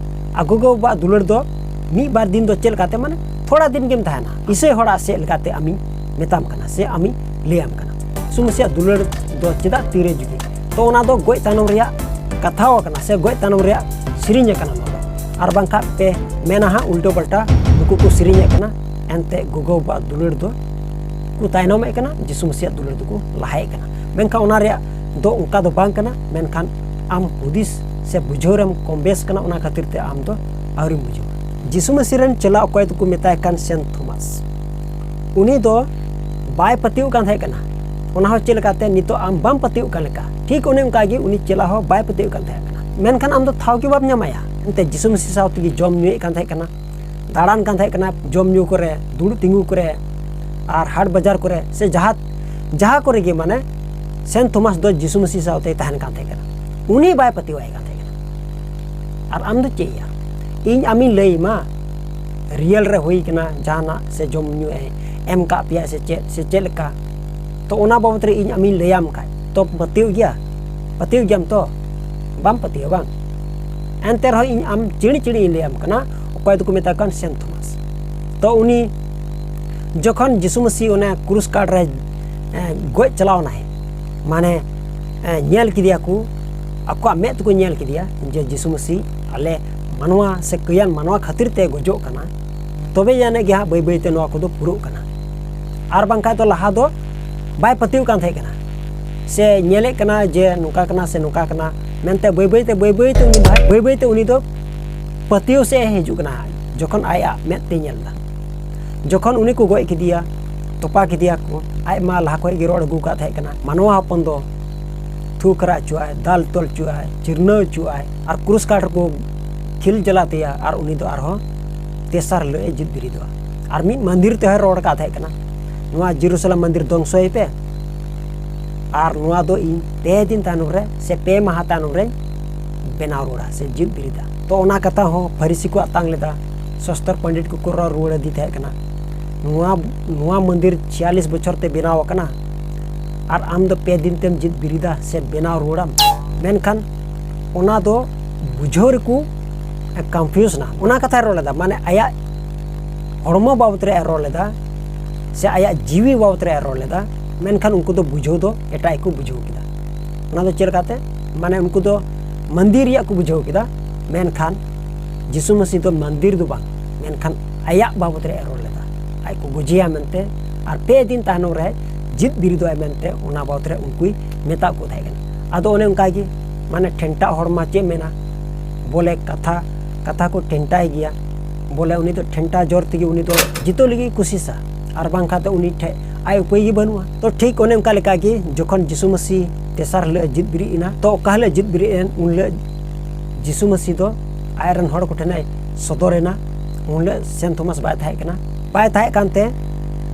ᱟᱨ ᱜᱚᱜᱚ ᱵᱟᱵᱟᱣᱟᱜ ᱫᱩᱞᱟᱹᱲ ᱫᱚ ᱢᱤᱫ ᱵᱟᱨ ᱫᱤᱱ ᱫᱚ ᱪᱮᱫ ᱞᱮᱠᱟᱛᱮ, ᱢᱟᱱᱮ ᱛᱷᱚᱲᱟ ᱫᱤᱱ ᱜᱮᱢ ᱛᱟᱦᱮᱱᱟ᱾ ᱤᱥᱟᱹᱭ ᱦᱚᱲᱟᱜ ᱥᱮᱫ ᱞᱮᱠᱟᱛᱮ ᱟᱢᱤᱧ ᱢᱮᱛᱟᱢ ᱠᱟᱱᱟ, ᱥᱮ ᱟᱢᱤᱧ ᱞᱟᱹᱭᱟᱢ ᱠᱟᱱᱟ, ᱡᱤᱥᱩ ᱢᱟᱹᱥᱤᱭᱟᱜ ᱫᱩᱞᱟᱹᱲ ᱫᱚ ᱪᱮᱫᱟᱜ ᱛᱤᱨᱮ ᱡᱩᱜᱤ? ᱛᱚ ᱚᱱᱟ ᱫᱚ ᱜᱚᱡ ᱛᱟᱭᱱᱚᱢ ᱨᱮᱭᱟᱜ ᱠᱟᱛᱷᱟ ᱠᱟᱱᱟ, ᱥᱮ ᱜᱚᱡ ᱛᱟᱭᱱᱚᱢ ᱨᱮᱭᱟᱜ ᱥᱮᱨᱮᱧ ᱠᱟᱱᱟ ᱱᱚᱣᱟ ᱫᱚ᱾ ᱟᱨ ᱵᱟᱝᱠᱷᱟᱱ ᱯᱮ ᱢᱮᱱᱟ ᱦᱟᱸᱜ ᱩᱞᱴᱟᱹ ᱯᱟᱞᱴᱟ, ᱱᱩᱠᱩ ᱠᱚ ᱥᱮᱨᱮᱧᱮᱫ ᱠᱟᱱᱟ, ᱮᱱᱛᱮ ᱜᱚᱜᱚ ᱵᱟᱵᱟᱣᱟᱜ ᱫᱩᱞᱟᱹᱲ ᱫᱚ ᱠᱚ ᱛᱟᱭᱱᱚᱢᱮᱫ ᱠᱟᱱᱟ, ᱡᱤᱥᱩ ᱢᱟᱹᱥᱤᱭᱟᱜ ᱫᱩᱞᱟᱹᱲ ᱫᱚᱠᱚ ᱞᱟᱦᱟᱭᱮᱫ ᱠᱟᱱᱟ᱾ ᱢᱮᱱᱠᱷᱟᱱ ᱚᱱᱟ ᱨᱮᱭᱟᱜ ᱫᱚ ᱚᱱᱠᱟ ᱫᱚ ᱵᱟᱝ ᱠᱟᱱᱟ᱾ ᱢᱮᱱᱠᱷᱟᱱ ᱟᱢ ᱦᱩᱫᱤᱥ ᱥᱮ ᱵᱩᱡᱷᱟᱹᱣ ᱨᱮᱢ ᱠᱚᱢ ᱵᱮᱥ ᱠᱟᱱᱟ, ᱚᱱᱟ ᱠᱷᱟᱹᱛᱤᱨ ᱛᱮ ᱟᱢ ᱫᱚ ᱟᱹᱣᱨᱤᱢ ᱵᱩᱡᱷᱟᱹᱣᱟ᱾ ᱡᱤᱥᱩ ᱢᱟᱹᱥᱤ ᱨᱮᱱ ᱪᱮᱞᱟ ᱚᱠᱚᱭ ᱫᱚᱠᱚ ᱢᱮᱛᱟᱭ ᱠᱟᱱ ᱥᱮᱱᱴ ᱛᱷᱚᱢᱟᱥ, ᱩᱱᱤ ᱫᱚ ᱵᱟᱭ ᱯᱟᱹᱛᱭᱟᱹᱣ ᱠᱟᱱ ᱛᱟᱦᱮᱸ ᱠᱟᱱᱟ᱾ ᱚᱱᱟ ᱦᱚᱸ ᱪᱮᱫ ᱞᱮᱠᱟᱛᱮ ᱱᱤᱛᱚᱜ ᱟᱢ ᱵᱟᱢ ᱯᱟᱹᱛᱭᱟᱹᱣ ᱠᱟᱱ ᱞᱮᱠᱟ, ᱴᱷᱤᱠ ᱚᱱᱮ ᱚᱱᱠᱟ ᱜᱮ ᱩᱱᱤ ᱪᱮᱞᱟ ᱦᱚᱸ ᱵᱟᱭ ᱯᱟᱹᱛᱭᱟᱹᱣ ᱠᱟᱱ ᱛᱟᱦᱮᱸ ᱠᱟᱱᱟ᱾ ᱢᱮᱱᱠᱷᱟᱱ ᱟᱢ ᱫᱚ ᱴᱷᱟᱶ ᱜᱮ ᱵᱟᱢ ᱧᱟᱢᱟᱭᱟ᱾ ᱮᱱᱛᱮ ᱡᱤᱥᱩ ᱢᱟᱹᱥᱤ ᱥᱟᱶ ᱛᱮᱜᱮ ᱡᱚᱢ ᱧᱩᱭᱮᱫ ᱠᱟᱱ ᱛᱟᱦᱮᱸ ᱠᱟᱱᱟ, ᱫᱟᱬᱟᱱ ᱠᱟᱱ ᱛᱟᱦᱮᱸ ᱠᱟᱱᱟ, ᱡᱚᱢ ᱧᱩ ᱠᱚᱨᱮ, ᱫᱩᱲᱩᱵ ᱛᱤᱸᱜᱩ ᱠᱚᱨᱮ, ᱟᱨ ᱦᱟᱴ ᱵᱟᱡᱟᱨ ᱠᱚᱨᱮ, ᱥᱮ ᱡᱟᱦᱟᱸ, ᱡᱟᱦᱟᱸ ᱠᱚᱨᱮ ᱜᱮ, ᱢᱟᱱᱮ ᱥᱮᱱᱴ ᱛᱷᱚᱢᱟᱥ ᱫᱚ ᱡᱤᱥᱩ ᱢᱟᱹᱥᱤ ᱥᱟᱶᱛᱮᱭ ᱛᱟᱦᱮᱱ ᱠᱟᱱ ᱛᱟᱦᱮᱸ ᱠᱟᱱᱟ᱾ ᱩᱱᱤ ᱵᱟᱭ ᱯᱟᱹᱛᱭᱟᱹᱣᱟᱭ ᱠᱟᱱ ᱛᱟᱦᱮᱸ ᱠᱟᱱᱟ᱾ ᱟᱨ ᱟᱢ ᱫᱚ ᱪᱮᱫ ᱭᱟ? ᱤᱧ ᱟᱢᱤᱧ ᱞᱟᱹᱭ ᱟᱢᱟ, ᱨᱤᱭᱮᱞ ᱨᱮ ᱦᱩᱭ ᱠᱟᱱᱟ ᱡᱟᱦᱟᱱᱟᱜ, ᱥᱮ ᱡᱚᱢ ᱧᱩ ᱮ ᱮᱢ ᱠᱟᱜ ᱯᱮᱭᱟ ᱥᱮ ᱪᱮᱫ, ᱥᱮ ᱪᱮᱫ ᱞᱮᱠᱟ? ᱛᱚ ᱚᱱᱟ ᱵᱟᱵᱚᱫ ᱨᱮ ᱤᱧ ᱟᱢᱤᱧ ᱞᱟᱹᱭᱟᱢ ᱠᱷᱟᱡ, ᱛᱚ ᱯᱟᱹᱛᱭᱟᱹᱣ ᱜᱮᱭᱟ? ᱯᱟᱹᱛᱭᱟᱹᱣ ᱜᱮᱭᱟᱢ ᱛᱚ? ᱵᱟᱢ ᱯᱟᱹᱛᱭᱟᱹᱣᱟ ᱵᱟᱝ? ᱮᱱᱛᱮ ᱨᱮᱦᱚᱸ ᱤᱧ ᱟᱢ ᱪᱤᱲ ᱪᱤᱲ ᱤᱧ ᱞᱟᱹᱭᱟᱢ ᱠᱟᱱᱟ, ᱚᱠᱚᱭ ᱫᱚᱠᱚ ᱢᱮᱛᱟᱭ ᱠᱟᱱ ᱥᱮᱱᱴ ᱛᱷᱚᱢᱟᱥ᱾ ᱛᱚ ᱩᱱᱤ ᱡᱚᱠᱷᱚᱱ ᱡᱤᱥᱩ ᱢᱟᱹᱥᱤ ᱚᱱᱟ ᱠᱨᱩᱥ ᱠᱟᱴ ᱨᱮ, ᱮ, ᱜᱚᱡ ᱪᱟᱞᱟᱣᱱᱟᱭ, ᱢᱟᱱᱮ, ᱮ, ᱧᱮᱞ ᱠᱮᱫᱮᱭᱟ ᱠᱚ, ᱟᱠᱚᱣᱟᱜ ᱢᱮᱫ ᱛᱮᱠᱚ ᱧᱮᱞ ᱠᱮᱫᱮᱭᱟ ᱡᱮ ᱡᱤᱥᱩ ᱢᱟᱹᱥᱤ ᱟᱞᱮ ᱢᱟᱱᱣᱟ ᱥᱮ ᱠᱟᱹᱭᱟᱱ ᱢᱟᱱᱣᱟ ᱠᱷᱟᱹᱛᱤᱨ ᱛᱮ ᱜᱚᱡᱚᱜ ᱠᱟᱱᱟ, ᱛᱚᱵᱮ ᱡᱟᱹᱱᱤᱡ ᱜᱮ ᱦᱟᱸᱜ ᱵᱟᱹᱭ ᱵᱟᱹᱭ ᱛᱮ ᱱᱚᱣᱟ ᱠᱚᱫᱚ ᱯᱩᱨᱟᱹᱜ ᱠᱟᱱᱟ᱾ ᱟᱨ ᱵᱟᱝᱠᱷᱟᱱ ᱫᱚ ᱞᱟᱦᱟ ᱫᱚ ᱵᱟᱭ ᱯᱟᱹᱛᱭᱟᱹᱣ ᱠᱟᱱ ᱛᱟᱦᱮᱸ ᱠᱟᱱᱟ, ᱥᱮ ᱧᱮᱞᱮᱫ ᱠᱟᱱᱟ ᱡᱮ ᱱᱚᱝᱠᱟ ᱠᱟᱱᱟ ᱥᱮ ᱱᱚᱝᱠᱟ ᱠᱟᱱᱟ ᱢᱮᱱᱛᱮ ᱵᱟᱹᱭ ᱵᱟᱹᱭ ᱛᱮ, ᱵᱟᱹᱭ ᱵᱟᱹᱭ ᱛᱮ ᱩᱱᱤ ᱵᱷᱟᱭ, ᱵᱟᱹᱭ ᱵᱟᱹᱭ ᱛᱮ ᱩᱱᱤ ᱫᱚ ᱯᱟᱹᱛᱭᱟᱹᱣ ᱥᱮᱫ ᱮ ᱦᱤᱡᱩᱜ ᱠᱟᱱᱟ, ᱡᱚᱠᱷᱚᱱ ᱟᱭᱟᱜ ᱢᱮᱫ ᱛᱮᱭ ᱧᱮᱞ ᱮᱫᱟ᱾ ᱡᱚᱠᱷᱚᱱ ᱩᱱᱤ ᱠᱚ ᱜᱚᱡ ᱠᱮᱫᱮᱭᱟ, ᱛᱚᱯᱟ ᱠᱮᱫᱮᱭᱟ ᱠᱚ, ᱟᱡ ᱢᱟ ᱞᱟᱦᱟ ᱠᱷᱚᱱ ᱜᱮ ᱨᱚᱲ ᱟᱹᱜᱩ ᱟᱠᱟᱫ ᱛᱟᱦᱮᱸ ᱠᱟᱱᱟ, ᱢᱟᱱᱣᱟ ᱦᱚᱯᱚᱱ ᱫᱚ ᱛᱷᱩ ᱠᱷᱟᱨᱟ ᱦᱚᱪᱚᱜᱼᱟᱭ, ᱫᱟᱞ ᱛᱚᱞ ᱦᱚᱪᱚᱜᱼᱟᱭ, ᱪᱤᱨᱱᱟᱹᱣ ᱦᱚᱪᱚᱜᱼᱟᱭ, ᱟᱨ ᱠᱨᱩᱥ ᱠᱟᱴ ᱨᱮᱠᱚ ᱠᱷᱤᱞ ᱡᱟᱞᱟ ᱛᱟᱭᱟ, ᱟᱨ ᱩᱱᱤ ᱫᱚ ᱟᱨᱦᱚᱸ ᱛᱮᱥᱟᱨ ᱦᱤᱞᱳᱜ ᱮ ᱡᱤᱛ ᱵᱤᱨᱤᱫᱚᱜᱼᱟ᱾ ᱟᱨ ᱢᱤᱫ ᱢᱚᱱᱫᱤᱨ ᱛᱮᱦᱚᱸᱭ ᱨᱚᱲ ᱟᱠᱟᱫ ᱛᱟᱦᱮᱸ ᱠᱟᱱᱟ, ᱱᱚᱣᱟ ᱡᱮᱨᱩᱥᱟᱞᱮᱢ ᱢᱚᱱᱫᱤᱨ ᱫᱷᱚᱝᱥᱚᱭ ᱯᱮ, ᱟᱨ ᱱᱚᱣᱟ ᱫᱚ ᱤᱧ ᱯᱮ ᱫᱤᱱ ᱛᱟᱭᱱᱚᱢ ᱨᱮ ᱥᱮ ᱯᱮ ᱢᱟᱦᱟ ᱛᱟᱭᱱᱚᱢ ᱨᱮᱧ ᱵᱮᱱᱟᱣ ᱨᱩᱣᱟᱹᱲᱟ ᱥᱮ ᱡᱤᱛ ᱵᱤᱨᱤᱫᱟ᱾ ᱛᱚ ᱚᱱᱟ ᱠᱟᱛᱷᱟ ᱦᱚᱸ ᱯᱷᱟᱹᱨᱤᱥᱤ ᱠᱚ ᱟᱛᱟᱝ ᱞᱮᱫᱟ, ᱥᱚᱥᱛᱚᱨ ᱯᱚᱱᱰᱤᱛ ᱠᱚᱠᱚ ᱨᱚᱲ ᱨᱩᱣᱟᱹᱲ ᱟᱫᱮ ᱛᱟᱦᱮᱸ ᱠᱟᱱᱟ, ᱱᱚᱣᱟ, ᱱᱚᱣᱟ ᱢᱚᱱᱫᱤᱨ ᱪᱷᱤᱭᱟᱞᱤᱥ ᱵᱚᱪᱷᱚᱨ ᱛᱮ ᱵᱮᱱᱟᱣ ᱟᱠᱟᱱᱟ, ᱟᱨ ᱟᱢ ᱫᱚ ᱯᱮ ᱫᱤᱱ ᱛᱮᱢ ᱡᱤᱛ ᱵᱤᱨᱤᱫᱟ ᱥᱮ ᱵᱮᱱᱟᱣ ᱨᱩᱣᱟᱹᱲᱟᱢ? ᱢᱮᱱᱠᱷᱟᱱ ᱚᱱᱟ ᱫᱚ ᱵᱩᱡᱷᱟᱹᱣ ᱨᱮᱠᱚ confuse ᱱᱟ᱾ ᱚᱱᱟ ᱠᱟᱛᱷᱟᱭ ᱨᱚᱲ ᱞᱮᱫᱟ, ᱢᱟᱱᱮ ᱟᱭᱟᱜ ᱦᱚᱲᱢᱚ ᱵᱟᱵᱚᱛ ᱨᱮ ᱨᱚᱲ ᱞᱮᱫᱟ ᱥᱮ ᱟᱭᱟᱜ ᱡᱤᱣᱤ ᱵᱟᱵᱚᱛ ᱨᱮ ᱨᱚᱲ ᱞᱮᱫᱟ, ᱢᱮᱱᱠᱷᱟᱱ ᱩᱱᱠᱩ ᱫᱚ ᱵᱩᱡᱷᱟᱹᱣ ᱫᱚ ᱮᱴᱟᱜ ᱜᱮᱠᱚ ᱵᱩᱡᱷᱟᱹᱣ ᱠᱮᱫᱟ᱾ ᱚᱱᱟ ᱫᱚ ᱪᱮᱫ ᱞᱮᱠᱟᱛᱮ? ᱢᱟᱱᱮ ᱩᱱᱠᱩ ᱫᱚ ᱢᱚᱱᱫᱤᱨ ᱨᱮᱭᱟᱜ ᱠᱚ ᱵᱩᱡᱷᱟᱹᱣ ᱠᱮᱫᱟ, ᱢᱮᱱᱠᱷᱟᱱ ᱡᱤᱥᱩ ᱢᱟᱹᱥᱤ ᱫᱚ ᱢᱚᱱᱫᱤᱨ ᱫᱚ ᱵᱟᱝ, ᱢᱮᱱᱠᱷᱟᱱ ᱟᱭᱟᱜ ᱵᱟᱵᱚᱛ ᱨᱮ ᱨᱚᱲ ᱞᱮᱫᱟ᱾ ᱟᱡ ᱠᱚ ᱜᱚᱡᱮᱭᱟ ᱢᱮᱱᱛᱮ ᱟᱨ ᱯᱮ ᱫᱤᱱ ᱛᱟᱭᱱᱚᱢ ᱨᱮ ᱡᱤᱛ ᱵᱤᱨᱤᱫᱚᱜᱼᱟᱭ ᱢᱮᱱᱛᱮ, ᱚᱱᱟ ᱵᱟᱵᱚᱛ ᱨᱮ ᱩᱱᱠᱩᱭ ᱢᱮᱛᱟᱜ ᱠᱚ ᱛᱟᱦᱮᱸ ᱠᱟᱱᱟ᱾ ᱟᱫᱚ ᱚᱱᱮ ᱚᱱᱠᱟ ᱜᱮ, ᱢᱟᱱᱮ ᱴᱷᱮᱱᱴᱟ ᱦᱚᱲ ᱢᱟ ᱪᱮᱫ ᱢᱮᱱᱟ, ᱵᱚᱞᱮ ᱠᱟᱛᱷᱟ, ᱠᱟᱛᱷᱟ ᱠᱚ ᱴᱷᱮᱱᱴᱟᱭ ᱜᱮᱭᱟ, ᱵᱚᱞᱮ ᱩᱱᱤ ᱫᱚ ᱴᱷᱮᱱᱴᱟ ᱡᱳᱨ ᱛᱮᱜᱮ ᱩᱱᱤ ᱫᱚ ᱡᱤᱛᱟᱹᱣ ᱞᱟᱹᱜᱤᱫ ᱮ ᱠᱩᱥᱤᱥᱟ, ᱟᱨ ᱵᱟᱝᱠᱷᱟᱱ ᱫᱚ ᱩᱱᱤ ᱴᱷᱮᱱ ᱟᱭ ᱩᱯᱟᱹᱭ ᱜᱮ ᱵᱟᱹᱱᱩᱜᱼᱟ᱾ ᱛᱚ ᱴᱷᱤᱠ ᱚᱱᱮ ᱚᱱᱠᱟ ᱞᱮᱠᱟ ᱜᱮ ᱡᱚᱠᱷᱚᱱ ᱡᱤᱥᱩ ᱢᱟᱹᱥᱤ ᱛᱮᱥᱟᱨ ᱦᱤᱞᱳᱜ ᱮ ᱡᱤᱛ ᱵᱤᱨᱤᱫ ᱮᱱᱟ, ᱛᱚ ᱚᱠᱟ ᱦᱤᱞᱳᱜ ᱡᱤᱛ ᱵᱤᱨᱤᱫ ᱮᱱ, ᱩᱱ ᱦᱤᱞᱳᱜ ᱡᱤᱥᱩ ᱢᱟᱹᱥᱤ ᱫᱚ ᱟᱡ ᱨᱮᱱ ᱦᱚᱲ ᱠᱚ ᱴᱷᱮᱱ ᱮ ᱥᱚᱫᱚᱨ ᱮᱱᱟ᱾ ᱩᱱ ᱦᱤᱞᱳᱜ ᱥᱮᱱᱴ ᱛᱷᱚᱢᱟᱥ ᱵᱟᱭ ᱛᱟᱦᱮᱸ ᱠᱟᱱᱟ, ᱵᱟᱭ ᱛᱟᱦᱮᱸ ᱠᱟᱱᱛᱮ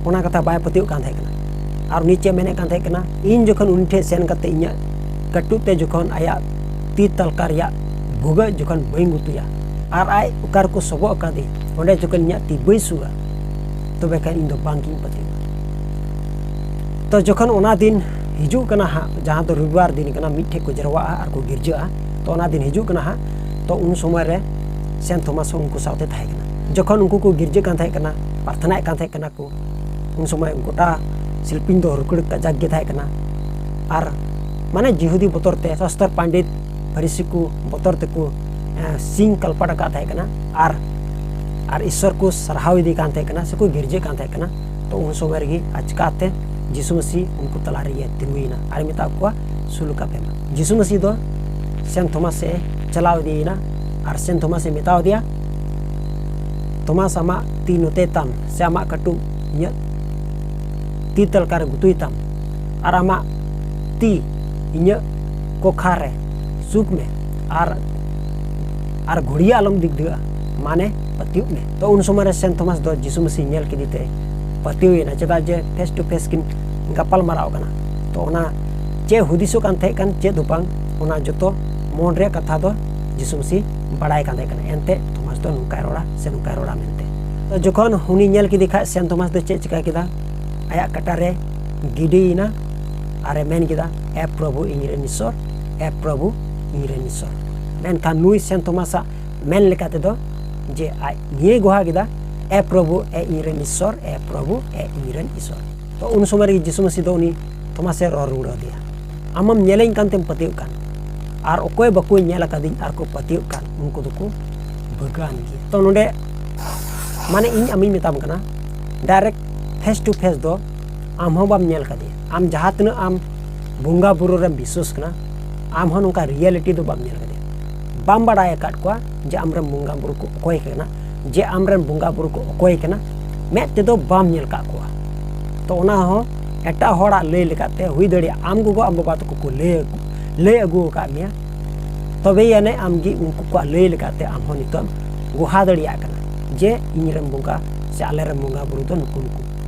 ᱚᱱᱟ ᱠᱟᱛᱷᱟ ᱵᱟᱭ ᱯᱟᱹᱛᱭᱟᱹᱣ ᱠᱟᱱ ᱛᱟᱦᱮᱸ ᱠᱟᱱᱟ᱾ ᱟᱨ ᱩᱱᱤ ᱪᱮᱫ ᱢᱮᱱᱮᱫ ᱠᱟᱱ ᱛᱟᱦᱮᱸ ᱠᱟᱱᱟ, ᱤᱧ ᱡᱚᱠᱷᱚᱱ ᱩᱱᱤ ᱴᱷᱮᱱ ᱥᱮᱱ ᱠᱟᱛᱮ ᱤᱧᱟᱹᱜ ᱠᱟᱹᱴᱩᱵ ᱛᱮ ᱡᱚᱠᱷᱚᱱ ᱟᱭᱟᱜ ᱛᱤ ᱛᱟᱞᱠᱟ ᱨᱮᱭᱟᱜ ᱵᱷᱩᱜᱟᱹᱜ ᱡᱚᱠᱷᱚᱱ ᱵᱟᱹᱧ ᱜᱩᱛᱩᱭᱟ, ᱟᱨ ᱟᱡ ᱚᱠᱟ ᱨᱮᱠᱚ ᱥᱚᱵᱚᱜ ᱟᱠᱟᱫᱮ, ᱚᱸᱰᱮ ᱡᱚᱠᱷᱚᱱ ᱤᱧᱟᱹᱜ ᱛᱤ ᱵᱟᱹᱧ ᱥᱩᱜᱟ, ᱛᱚᱵᱮ ᱠᱷᱟᱱ ᱤᱧ ᱫᱚ ᱵᱟᱝ ᱜᱤᱧ ᱯᱟᱹᱛᱭᱟᱹᱣᱟ᱾ ᱛᱚ ᱡᱚᱠᱷᱚᱱ ᱚᱱᱟ ᱫᱤᱱ ᱦᱤᱡᱩᱜ ᱠᱟᱱᱟ ᱦᱟᱸᱜ, ᱡᱟᱦᱟᱸ ᱫᱚ ᱨᱚᱵᱤᱵᱟᱨ ᱫᱤᱱ ᱠᱟᱱᱟ, ᱢᱤᱫ ᱴᱷᱮᱱ ᱠᱚ ᱡᱟᱨᱣᱟᱜᱼᱟ ᱟᱨ ᱠᱚ ᱜᱤᱨᱡᱟᱹᱜᱼᱟ, ᱛᱚ ᱚᱱᱟ ᱫᱤᱱ ᱦᱤᱡᱩᱜ ᱠᱟᱱᱟ ᱦᱟᱸᱜ, ᱛᱚ ᱩᱱ ᱥᱚᱢᱚᱭ ᱨᱮ ᱥᱮᱱ ᱛᱷᱚᱢᱟᱥ ᱦᱚᱸ ᱩᱱᱠᱩ ᱥᱟᱶᱛᱮ ᱛᱟᱦᱮᱸ ᱠᱟᱱᱟ᱾ ᱡᱚᱠᱷᱚᱱ ᱩᱱᱠᱩ ᱠᱚ ᱜᱤᱨᱡᱟᱹᱜ ᱠᱟᱱ ᱛᱟᱦᱮᱸ ᱠᱟᱱᱟ, ᱯᱨᱟᱨᱛᱷᱚᱱᱟᱭᱮᱫ ᱠᱟᱱ ᱛᱟᱦᱮᱸ ᱠᱟᱱᱟ ᱠᱚ, ᱩᱱ ᱥᱚᱢᱚᱭ ᱜᱚᱴᱟ ᱥᱤᱞᱯᱤᱧ ᱫᱚ ᱦᱩᱲᱠᱟᱹᱲ ᱠᱟᱡᱟᱠ ᱜᱮ ᱛᱟᱦᱮᱸ ᱠᱟᱱᱟ᱾ ᱟᱨ ᱢᱟᱱᱮ ᱡᱤᱦᱩᱫᱤ ᱵᱚᱛᱚᱨ ᱛᱮ, ᱥᱟᱥᱛᱚᱨ ᱯᱟᱱᱰᱤᱛ ᱯᱷᱟᱨᱤᱥᱤ ᱠᱚ ᱵᱚᱛᱚᱨ ᱛᱮᱠᱚ, ᱮ, ᱥᱤᱧ ᱠᱟᱞᱯᱟᱴ ᱟᱠᱟᱫ ᱛᱟᱦᱮᱸ ᱠᱟᱱᱟ᱾ ᱟᱨ, ᱟᱨ ᱤᱥᱥᱚᱨ ᱠᱚ ᱥᱟᱨᱦᱟᱣ ᱤᱫᱤ ᱠᱟᱱ ᱛᱟᱦᱮᱸ ᱠᱟᱱᱟ, ᱥᱮᱠᱚ ᱜᱤᱨᱡᱟᱹᱜ ᱠᱟᱱ ᱛᱟᱦᱮᱸ ᱠᱟᱱᱟ᱾ ᱛᱚ ᱩᱱ ᱥᱚᱢᱚᱭ ᱨᱮᱜᱮ ᱟᱪᱠᱟᱛᱮ ᱡᱤᱥᱩ ᱢᱟᱹᱥᱤ ᱩᱱᱠᱩ ᱛᱟᱞᱟ ᱨᱮᱜᱮ ᱛᱤᱸᱜᱩᱭᱮᱱᱟ ᱟᱨ ᱢᱮᱛᱟᱜ ᱠᱚᱣᱟ, "ᱥᱩᱞᱩᱠ ᱟᱯᱮ ᱢᱟ᱾" ᱡᱤᱥᱩ ᱢᱟᱹᱥᱤ ᱫᱚ ᱥᱮᱱ ᱛᱷᱚᱢᱟᱥ ᱥᱮᱫ ᱮ ᱪᱟᱞᱟᱣ ᱤᱫᱤᱭᱮᱱᱟ ᱟᱨ ᱥᱮᱱ ᱛᱷᱚᱢᱟᱥ ᱮ ᱢᱮᱛᱟᱣ ᱫᱮᱭᱟ, "ᱛᱷᱚᱢᱟᱥ, ᱟᱢᱟᱜ ᱛᱤ ᱱᱚᱛᱮ ᱛᱟᱢ, ᱥᱮ ᱟᱢᱟᱜ ᱠᱟᱹᱴᱩᱵ ᱤᱧᱟᱹᱜ ᱛᱤ ᱛᱟᱞᱠᱟ ᱨᱮ ᱜᱩᱛᱩᱭ ᱛᱟᱢ, ᱟᱨ ᱟᱢᱟᱜ ᱛᱤ ᱤᱧᱟᱹᱜ ᱠᱚᱠᱷᱟ ᱨᱮ ᱥᱩᱠ ᱢᱮ, ᱟᱨ, ᱟᱨ ᱜᱷᱩᱲᱤᱭᱟᱹ ᱟᱞᱚᱢ ᱫᱤᱜᱫᱟᱹᱜᱼᱟ, ᱢᱟᱱᱮ ᱯᱟᱹᱛᱭᱟᱹᱜ ᱢᱮ᱾" ᱛᱚ ᱩᱱ ᱥᱚᱢᱚᱭ ᱨᱮ ᱥᱮᱱ ᱛᱷᱚᱢᱟᱥ ᱫᱚ ᱡᱤᱥᱩ ᱢᱟᱹᱥᱤ ᱧᱮᱞ ᱠᱮᱫᱮ ᱛᱮ ᱯᱟᱹᱛᱭᱟᱹᱣ ᱮᱱᱟ, ᱪᱮᱫᱟᱜ ᱡᱮ face to face ᱠᱤᱱ ᱜᱟᱯᱟᱞ ᱢᱟᱨᱟᱣ ᱠᱟᱱᱟ᱾ ᱛᱚ ᱚᱱᱟ ᱪᱮᱫ ᱦᱩᱫᱤᱥᱚᱜ ᱠᱟᱱ ᱛᱟᱦᱮᱸ ᱠᱟᱱ, ᱪᱮᱫ ᱫᱚ ᱵᱟᱝ, ᱚᱱᱟ ᱡᱚᱛᱚ ᱢᱚᱱ ᱨᱮᱭᱟᱜ ᱠᱟᱛᱷᱟ ᱫᱚ ᱡᱤᱥᱩ ᱢᱟᱹᱥᱤ ᱵᱟᱲᱟᱭ ᱠᱟᱱ ᱛᱟᱦᱮᱸ ᱠᱟᱱᱟ᱾ ᱮᱱᱛᱮ ᱛᱷᱚᱢᱟᱥ ᱫᱚ ᱱᱚᱝᱠᱟᱭ ᱨᱚᱲᱟ ᱥᱮ ᱱᱚᱝᱠᱟᱭ ᱨᱚᱲᱟ ᱢᱮᱱᱛᱮ᱾ ᱛᱚ ᱡᱚᱠᱷᱚᱱ ᱩᱱᱤ ᱧᱮᱞ ᱠᱮᱫᱮ ᱠᱷᱟᱡ, ᱥᱮᱱ ᱛᱷᱚᱢᱟᱥ ᱫᱚ ᱪᱮᱫ ᱪᱤᱠᱟ ᱠᱮᱫᱟ? ᱟᱭᱟᱜ ᱠᱟᱴᱟ ᱨᱮ ᱜᱤᱰᱤᱭᱮᱱᱟ ᱟᱨᱮ ᱢᱮᱱ ᱠᱮᱫᱟ, "ᱮ ᱯᱨᱚᱵᱷᱩ, ᱤᱧ ᱨᱮᱱ ᱤᱥᱥᱚᱨ, ᱮ ᱯᱨᱚᱵᱷᱩ, ᱤᱧ ᱨᱮᱱ ᱤᱥᱥᱚᱨ᱾" ᱢᱮᱱᱠᱷᱟᱱ ᱱᱩᱭ ᱥᱮᱱ ᱛᱷᱚᱢᱟᱥᱟᱜ ᱢᱮᱱ ᱞᱮᱠᱟ ᱛᱮᱫᱚ ᱡᱮ ᱟᱡ ᱱᱤᱭᱟᱹᱭ ᱜᱚᱦᱟ ᱠᱮᱫᱟ, "ᱮ ᱯᱨᱚᱵᱷᱩ, ᱮ ᱤᱧ ᱨᱮᱱ ᱤᱥᱥᱚᱨ, ᱮ ᱯᱨᱚᱵᱷᱩ, ᱮ ᱤᱧ ᱨᱮᱱ ᱤᱥᱥᱚᱨ᱾" ᱛᱚ ᱩᱱ ᱥᱚᱢᱚᱭ ᱨᱮᱜᱮ ᱡᱤᱥᱩ ᱢᱟᱹᱥᱤ ᱫᱚ ᱩᱱᱤ ᱛᱷᱚᱢᱟᱥᱮ ᱨᱚᱲ ᱨᱩᱣᱟᱹᱲ ᱟᱫᱮᱭᱟ, "ᱟᱢᱮᱢ ᱧᱮᱞᱮᱧ ᱠᱟᱱ ᱛᱮᱢ ᱯᱟᱹᱛᱭᱟᱹᱜ ᱠᱟᱱ, ᱟᱨ ᱚᱠᱚᱭ ᱵᱟᱠᱚ ᱧᱮᱞ ᱟᱠᱟᱫᱤᱧ ᱟᱨ ᱠᱚ ᱯᱟᱹᱛᱭᱟᱹᱜ ᱠᱟᱱ, ᱩᱱᱠᱩ ᱫᱚᱠᱚ ᱵᱷᱟᱹᱜᱟᱹᱣᱟᱱ ᱜᱮᱭᱟ᱾" ᱛᱚ ᱱᱚᱰᱮ ᱢᱟᱱᱮ ᱤᱧ ᱟᱢᱤᱧ ᱢᱮᱛᱟᱢ ᱠᱟᱱᱟ, direct face to face ᱫᱚ ᱟᱢ ᱦᱚᱸ ᱵᱟᱢ ᱧᱮᱞ ᱠᱟᱫᱮᱭᱟ᱾ ᱟᱢ ᱡᱟᱦᱟᱸ ᱛᱤᱱᱟᱹᱜ ᱟᱢ ᱵᱚᱸᱜᱟ ᱵᱩᱨᱩ ᱨᱮᱢ ᱵᱤᱥᱣᱟᱹᱥ ᱠᱟᱱᱟ, ᱟᱢ ᱦᱚᱸ ᱱᱚᱝᱠᱟ reality ᱫᱚ ᱵᱟᱢ ᱧᱮᱞ ᱠᱟᱫᱮᱭᱟ᱾ ᱵᱟᱢ ᱵᱟᱲᱟᱭ ᱟᱠᱟᱫ ᱠᱚᱣᱟ ᱡᱮ ᱟᱢᱨᱮᱱ ᱵᱚᱸᱜᱟ ᱵᱩᱨᱩ ᱠᱚ ᱚᱠᱚᱭ ᱠᱟᱱᱟ, ᱡᱮ ᱟᱢᱨᱮᱱ ᱵᱚᱸᱜᱟ ᱵᱩᱨᱩ ᱠᱚ ᱚᱠᱚᱭ ᱠᱟᱱᱟ, ᱢᱮᱫ ᱛᱮᱫᱚ ᱵᱟᱢ ᱧᱮᱞ ᱠᱟᱜ ᱠᱚᱣᱟ᱾ ᱛᱚ ᱚᱱᱟ ᱦᱚᱸ ᱮᱴᱟᱜ ᱦᱚᱲᱟᱜ ᱞᱟᱹᱭ ᱞᱮᱠᱟᱛᱮ ᱦᱩᱭ ᱫᱟᱲᱮᱭᱟᱜᱼᱟ, ᱟᱢ ᱜᱚᱜᱚ ᱟᱢ ᱵᱟᱵᱟ ᱛᱟᱠᱚ ᱠᱚ ᱞᱟᱹᱭ, ᱞᱟᱹᱭ ᱟᱹᱜᱩ ᱟᱠᱟᱫ ᱢᱮᱭᱟ, ᱛᱚᱵᱮ ᱟᱹᱱᱤᱡ ᱟᱢ ᱜᱮ ᱩᱱᱠᱩ ᱠᱚᱣᱟᱜ ᱞᱟᱹᱭ ᱞᱮᱠᱟᱛᱮ ᱟᱢ ᱦᱚᱸ ᱱᱤᱛᱚᱜ ᱮᱢ ᱜᱚᱦᱟ ᱫᱟᱲᱮᱭᱟᱜ ᱠᱟᱱᱟ ᱡᱮ ᱤᱧ ᱨᱮᱱ ᱵᱚᱸᱜᱟ ᱥᱮ ᱟᱞᱮ ᱨᱮᱱ ᱵᱚᱸᱜᱟ ᱵᱩᱨᱩ ᱫᱚ ᱱᱩᱠᱩ ᱱᱩᱠᱩ,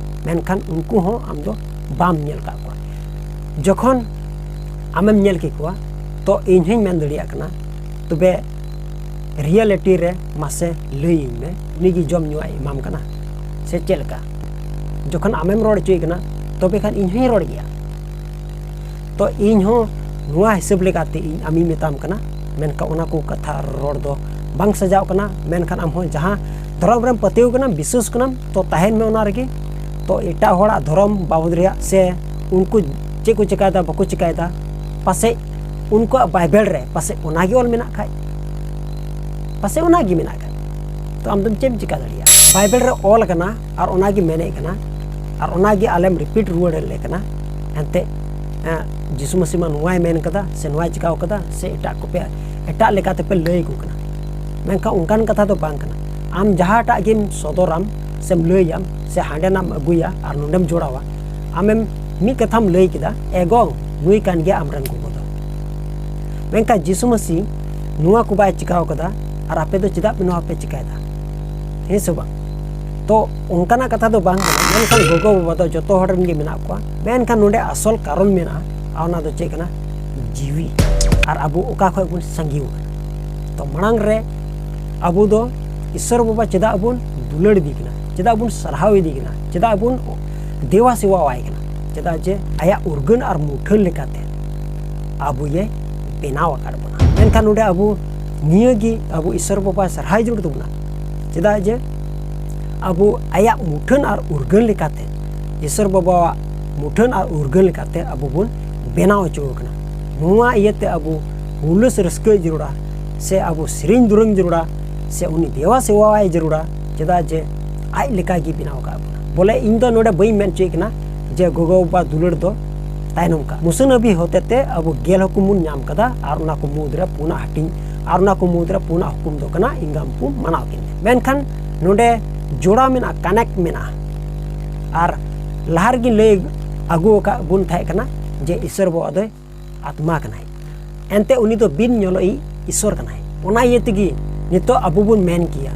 ᱢᱮᱱᱠᱷᱟᱱ ᱩᱱᱠᱩ ᱦᱚᱸ ᱟᱢ ᱫᱚ ᱵᱟᱢ ᱧᱮᱞ ᱠᱟᱜ ᱠᱚᱣᱟ᱾ ᱡᱚᱠᱷᱚᱱ ᱟᱢᱮᱢ ᱧᱮᱞ ᱠᱮᱠᱚᱣᱟ, ᱛᱚ ᱤᱧ ᱦᱚᱸᱧ ᱢᱮᱱ ᱫᱟᱲᱮᱭᱟᱜ ᱠᱟᱱᱟ, ᱛᱚᱵᱮ reality ᱨᱮ ᱢᱟᱥᱮ ᱞᱟᱹᱭᱟᱹᱧ ᱢᱮ, ᱩᱱᱤ ᱜᱮ ᱡᱚᱢ ᱧᱩᱣᱟᱜ ᱮ ᱮᱢᱟᱢ ᱠᱟᱱᱟ ᱥᱮ ᱪᱮᱫ ᱞᱮᱠᱟ? ᱡᱚᱠᱷᱚᱱ ᱟᱢᱮᱢ ᱨᱚᱲ ᱦᱚᱪᱚᱭᱮ ᱠᱟᱱᱟ, ᱛᱚᱵᱮ ᱠᱷᱟᱱ ᱤᱧ ᱦᱚᱸᱧ ᱨᱚᱲ ᱜᱮᱭᱟ᱾ ᱛᱚ ᱤᱧ ᱦᱚᱸ ᱱᱚᱣᱟ ᱦᱤᱥᱟᱹᱵ ᱞᱮᱠᱟᱛᱮ ᱤᱧ ᱟᱢᱤᱧ ᱢᱮᱛᱟᱢ ᱠᱟᱱᱟ, ᱢᱮᱱᱠᱷᱟᱱ ᱚᱱᱟ ᱠᱚ ᱠᱟᱛᱷᱟ ᱨᱚᱲ ᱫᱚ ᱵᱟᱝ ᱥᱟᱡᱟᱣ ᱠᱟᱱᱟ᱾ ᱢᱮᱱᱠᱷᱟᱱ ᱟᱢ ᱦᱚᱸ ᱡᱟᱦᱟᱸ ᱫᱷᱚᱨᱚᱢ ᱨᱮᱢ ᱯᱟᱹᱛᱭᱟᱹᱣ ᱠᱟᱱᱟ, ᱵᱤᱥᱣᱟᱹᱥ ᱠᱟᱱᱟᱢ, ᱛᱚ ᱛᱟᱦᱮᱱ ᱢᱮ ᱚᱱᱟ ᱨᱮᱜᱮ᱾ ᱛᱚ ᱮᱴᱟᱜ ᱦᱚᱲᱟᱜ ᱫᱷᱚᱨᱚᱢ ᱵᱟᱵᱚᱫ ᱨᱮᱭᱟᱜ ᱥᱮ ᱩᱱᱠᱩ ᱪᱮᱫ ᱠᱚ ᱪᱮᱠᱟᱭᱮᱫᱟ, ᱵᱟᱠᱚ ᱪᱮᱠᱟᱭᱮᱫᱟ, ᱯᱟᱥᱮᱡ ᱩᱱᱠᱩᱣᱟᱜ ᱵᱟᱭᱵᱮᱞ ᱨᱮ ᱯᱟᱥᱮᱡ ᱚᱱᱟᱜᱮ ᱚᱞ ᱢᱮᱱᱟᱜ ᱠᱷᱟᱡ, ᱯᱟᱥᱮᱡ ᱚᱱᱟᱜᱮ ᱢᱮᱱᱟᱜ ᱠᱷᱟᱡ, ᱛᱚ ᱟᱢ ᱫᱚᱢ ᱪᱮᱫ ᱮᱢ ᱪᱮᱠᱟ ᱫᱟᱲᱮᱭᱟᱜᱼᱟ? ᱵᱟᱭᱵᱮᱞ ᱨᱮ ᱚᱞ ᱟᱠᱟᱱᱟ ᱟᱨ ᱚᱱᱟᱜᱮ ᱢᱮᱱᱮᱫ ᱠᱟᱱᱟ ᱟᱨ ᱚᱱᱟᱜᱮ ᱟᱞᱮᱢ ᱨᱤᱯᱤᱴ ᱨᱩᱣᱟᱹᱲ ᱞᱮ ᱠᱟᱱᱟ᱾ ᱮᱱᱛᱮᱫ, ᱮᱸ, ᱡᱤᱥᱩ ᱢᱟᱹᱥᱤ ᱢᱟ ᱱᱚᱣᱟᱭ ᱢᱮᱱ ᱠᱟᱫᱟ ᱥᱮ ᱱᱚᱣᱟᱭ ᱪᱮᱠᱟᱣ ᱠᱟᱫᱟ ᱥᱮ ᱮᱴᱟᱜ ᱠᱚᱯᱮ, ᱮᱴᱟᱜ ᱞᱮᱠᱟ ᱛᱮᱯᱮ ᱞᱟᱹᱭ ᱟᱠᱚ ᱠᱟᱱᱟ᱾ ᱢᱮᱱᱠᱷᱟᱱ ᱚᱱᱠᱟᱱ ᱠᱟᱛᱷᱟ ᱫᱚ ᱵᱟᱝ ᱠᱟᱱᱟ᱾ ᱟᱢ ᱡᱟᱦᱟᱸᱴᱟᱜ ᱜᱮᱢ ᱥᱚᱫᱚᱨᱟᱢ ᱥᱮᱢ ᱞᱟᱹᱭᱟᱢ ᱥᱮ ᱦᱟᱸᱰᱮᱱᱟᱜ ᱮᱢ ᱟᱹᱜᱩᱭᱟ ᱟᱨ ᱱᱚᱰᱮᱢ ᱡᱚᱲᱟᱣᱟ, ᱟᱢᱮᱢ ᱢᱤᱫ ᱠᱟᱛᱷᱟᱢ ᱞᱟᱹᱭ ᱠᱮᱫᱟ, "ᱮᱜᱚᱝ, ᱱᱩᱭ ᱠᱟᱱ ᱜᱮᱭᱟ ᱟᱢᱨᱮᱱ ᱜᱚᱜᱚ ᱫᱚ᱾" ᱢᱮᱱᱠᱷᱟᱱ ᱡᱤᱥᱩ ᱢᱟᱹᱥᱤ ᱱᱚᱣᱟ ᱠᱚ ᱵᱟᱭ ᱪᱮᱠᱟᱣ ᱠᱟᱫᱟ ᱟᱨ ᱟᱯᱮ ᱫᱚ ᱪᱮᱫᱟᱜ ᱯᱮ ᱱᱚᱣᱟ ᱯᱮ ᱪᱮᱠᱟᱭᱮᱫᱟ? ᱦᱮᱸ ᱥᱮ ᱵᱟᱝ? ᱛᱚ ᱚᱱᱠᱟᱱᱟᱜ ᱠᱟᱛᱷᱟ ᱫᱚ ᱵᱟᱝ ᱠᱟᱱᱟ᱾ ᱢᱮᱱᱠᱷᱟᱱ ᱜᱚᱜᱚ ᱵᱟᱵᱟ ᱫᱚ ᱡᱚᱛᱚ ᱦᱚᱲ ᱨᱮᱱ ᱜᱮ ᱢᱮᱱᱟᱜ ᱠᱚᱣᱟ᱾ ᱢᱮᱱᱠᱷᱟᱱ ᱱᱚᱰᱮ ᱟᱥᱚᱞ ᱠᱟᱨᱚᱱ ᱢᱮᱱᱟᱜᱼᱟ, ᱟᱨ ᱚᱱᱟ ᱫᱚ ᱪᱮᱫ ᱠᱟᱱᱟ? ᱡᱤᱣᱤ᱾ ᱟᱨ ᱟᱵᱚ ᱚᱠᱟ ᱠᱷᱚᱡ ᱵᱚᱱ ᱥᱟᱸᱜᱮᱣ ᱠᱟᱱᱟ? ᱛᱚ ᱢᱟᱲᱟᱝ ᱨᱮ ᱟᱵᱚ ᱫᱚ ᱤᱥᱥᱚᱨ ᱵᱟᱵᱟ ᱪᱮᱫᱟᱜ ᱵᱚᱱ ᱫᱩᱞᱟᱹᱲ ᱤᱫᱤ ᱠᱟᱱᱟ, ᱪᱮᱫᱟᱜ ᱵᱚᱱ ᱥᱟᱨᱦᱟᱣ ᱤᱫᱤ ᱠᱟᱱᱟ, ᱪᱮᱫᱟᱜ ᱵᱚᱱ ᱫᱮᱣᱟ ᱥᱮᱵᱟᱣᱟᱭ ᱠᱟᱱᱟ? ᱪᱮᱫᱟᱜ ᱡᱮ ᱟᱭᱟᱜ ᱩᱨᱜᱟᱹᱱ ᱟᱨ ᱢᱩᱴᱷᱟᱹᱱ ᱞᱮᱠᱟᱛᱮ ᱟᱵᱚᱭᱮ ᱵᱮᱱᱟᱣ ᱟᱠᱟᱫ ᱵᱚᱱᱟ᱾ ᱢᱮᱱᱠᱷᱟᱱ ᱱᱚᱰᱮ ᱟᱵᱚ ᱱᱤᱭᱟᱹ ᱜᱮ ᱟᱵᱚ ᱤᱥᱥᱚᱨ ᱵᱟᱵᱟ ᱥᱟᱨᱦᱟᱣ ᱡᱟᱹᱨᱩᱲ ᱛᱟᱵᱚᱱᱟ᱾ ᱪᱮᱫᱟᱜ ᱡᱮ ᱟᱵᱚ ᱟᱭᱟᱜ ᱢᱩᱴᱷᱟᱹᱱ ᱟᱨ ᱩᱨᱜᱟᱹᱱ ᱞᱮᱠᱟᱛᱮ, ᱤᱥᱥᱚᱨ ᱵᱟᱵᱟᱣᱟᱜ ᱢᱩᱴᱷᱟᱹᱱ ᱟᱨ ᱩᱨᱜᱟᱹᱱ ᱞᱮᱠᱟᱛᱮ ᱟᱵᱚ ᱵᱚᱱ ᱵᱮᱱᱟᱣ ᱦᱚᱪᱚ ᱟᱠᱟᱱᱟ᱾ ᱱᱚᱣᱟ ᱤᱭᱟᱹᱛᱮ ᱟᱵᱚ ᱦᱩᱞᱟᱹᱥ ᱨᱟᱹᱥᱠᱟᱹ ᱡᱟᱹᱨᱩᱲᱟ, ᱥᱮ ᱟᱵᱚ ᱥᱮᱨᱮᱧ ᱫᱩᱨᱟᱹᱝ ᱡᱟᱹᱨᱩᱲᱟ, ᱥᱮ ᱩᱱᱤ ᱫᱮᱣᱟ ᱥᱮᱵᱟᱣᱟᱭ ᱡᱟᱹᱨᱩᱲᱟ᱾ ᱪᱮᱫᱟᱜ ᱡᱮ ᱟᱡ ᱞᱮᱠᱟᱭ ᱜᱮ ᱵᱮᱱᱟᱣ ᱟᱠᱟᱫ ᱵᱚᱱᱟ᱾ ᱵᱚᱞᱮ ᱤᱧ ᱫᱚ ᱱᱚᱰᱮ ᱵᱟᱹᱧ ᱢᱮᱱ ᱦᱚᱪᱚᱭᱮᱫ ᱠᱟᱱᱟ ᱡᱮ ᱜᱚᱜᱚ ᱵᱟᱵᱟ ᱫᱩᱞᱟᱹᱲ ᱫᱚ ᱛᱟᱭᱱᱚᱢ ᱠᱟᱜ᱾ ᱢᱩᱥᱟᱹ ᱱᱟᱵᱤ ᱦᱚᱛᱮᱛᱮ ᱟᱵᱚ ᱜᱮᱞ ᱦᱩᱠᱩᱢ ᱵᱚᱱ ᱧᱟᱢ ᱠᱟᱫᱟ, ᱟᱨ ᱚᱱᱟ ᱠᱚ ᱢᱩᱫᱽᱨᱮ ᱯᱩᱱᱟᱜ ᱦᱟᱹᱴᱤᱧ, ᱟᱨ ᱚᱱᱟ ᱠᱚ ᱢᱩᱫᱽᱨᱮ ᱯᱩᱱᱟᱜ ᱦᱩᱠᱩᱢ ᱫᱚ ᱠᱟᱱᱟ, ᱤᱧ ᱜᱟᱢ ᱠᱚ ᱢᱟᱱᱟᱣ ᱠᱤᱱ ᱢᱮ᱾ ᱢᱮᱱᱠᱷᱟᱱ ᱱᱚᱰᱮ ᱡᱚᱲᱟᱣ ᱢᱮᱱᱟᱜᱼᱟ, ᱠᱟᱱᱮᱠᱴ ᱢᱮᱱᱟᱜᱼᱟ᱾ ᱟᱨ ᱞᱟᱦᱟ ᱨᱮᱜᱮ ᱞᱟᱹᱭ ᱟᱹᱜᱩ ᱟᱠᱟᱫ ᱵᱚᱱ ᱛᱟᱦᱮᱸ ᱠᱟᱱᱟ ᱡᱮ ᱤᱥᱥᱚᱨ ᱵᱟᱵᱟ ᱫᱚᱭ ᱟᱛᱢᱟ ᱠᱟᱱᱟᱭ᱾ ᱮᱱᱛᱮ ᱩᱱᱤ ᱫᱚ ᱵᱤᱱ ᱧᱮᱞᱚᱜᱤᱡ ᱤᱥᱥᱚᱨ ᱠᱟᱱᱟᱭ᱾ ᱚᱱᱟ ᱤᱭᱟᱹ ᱛᱮᱜᱮ ᱱᱤᱛᱚᱜ ᱟᱵᱚ ᱵᱚᱱ ᱢᱮᱱ ᱠᱮᱭᱟ,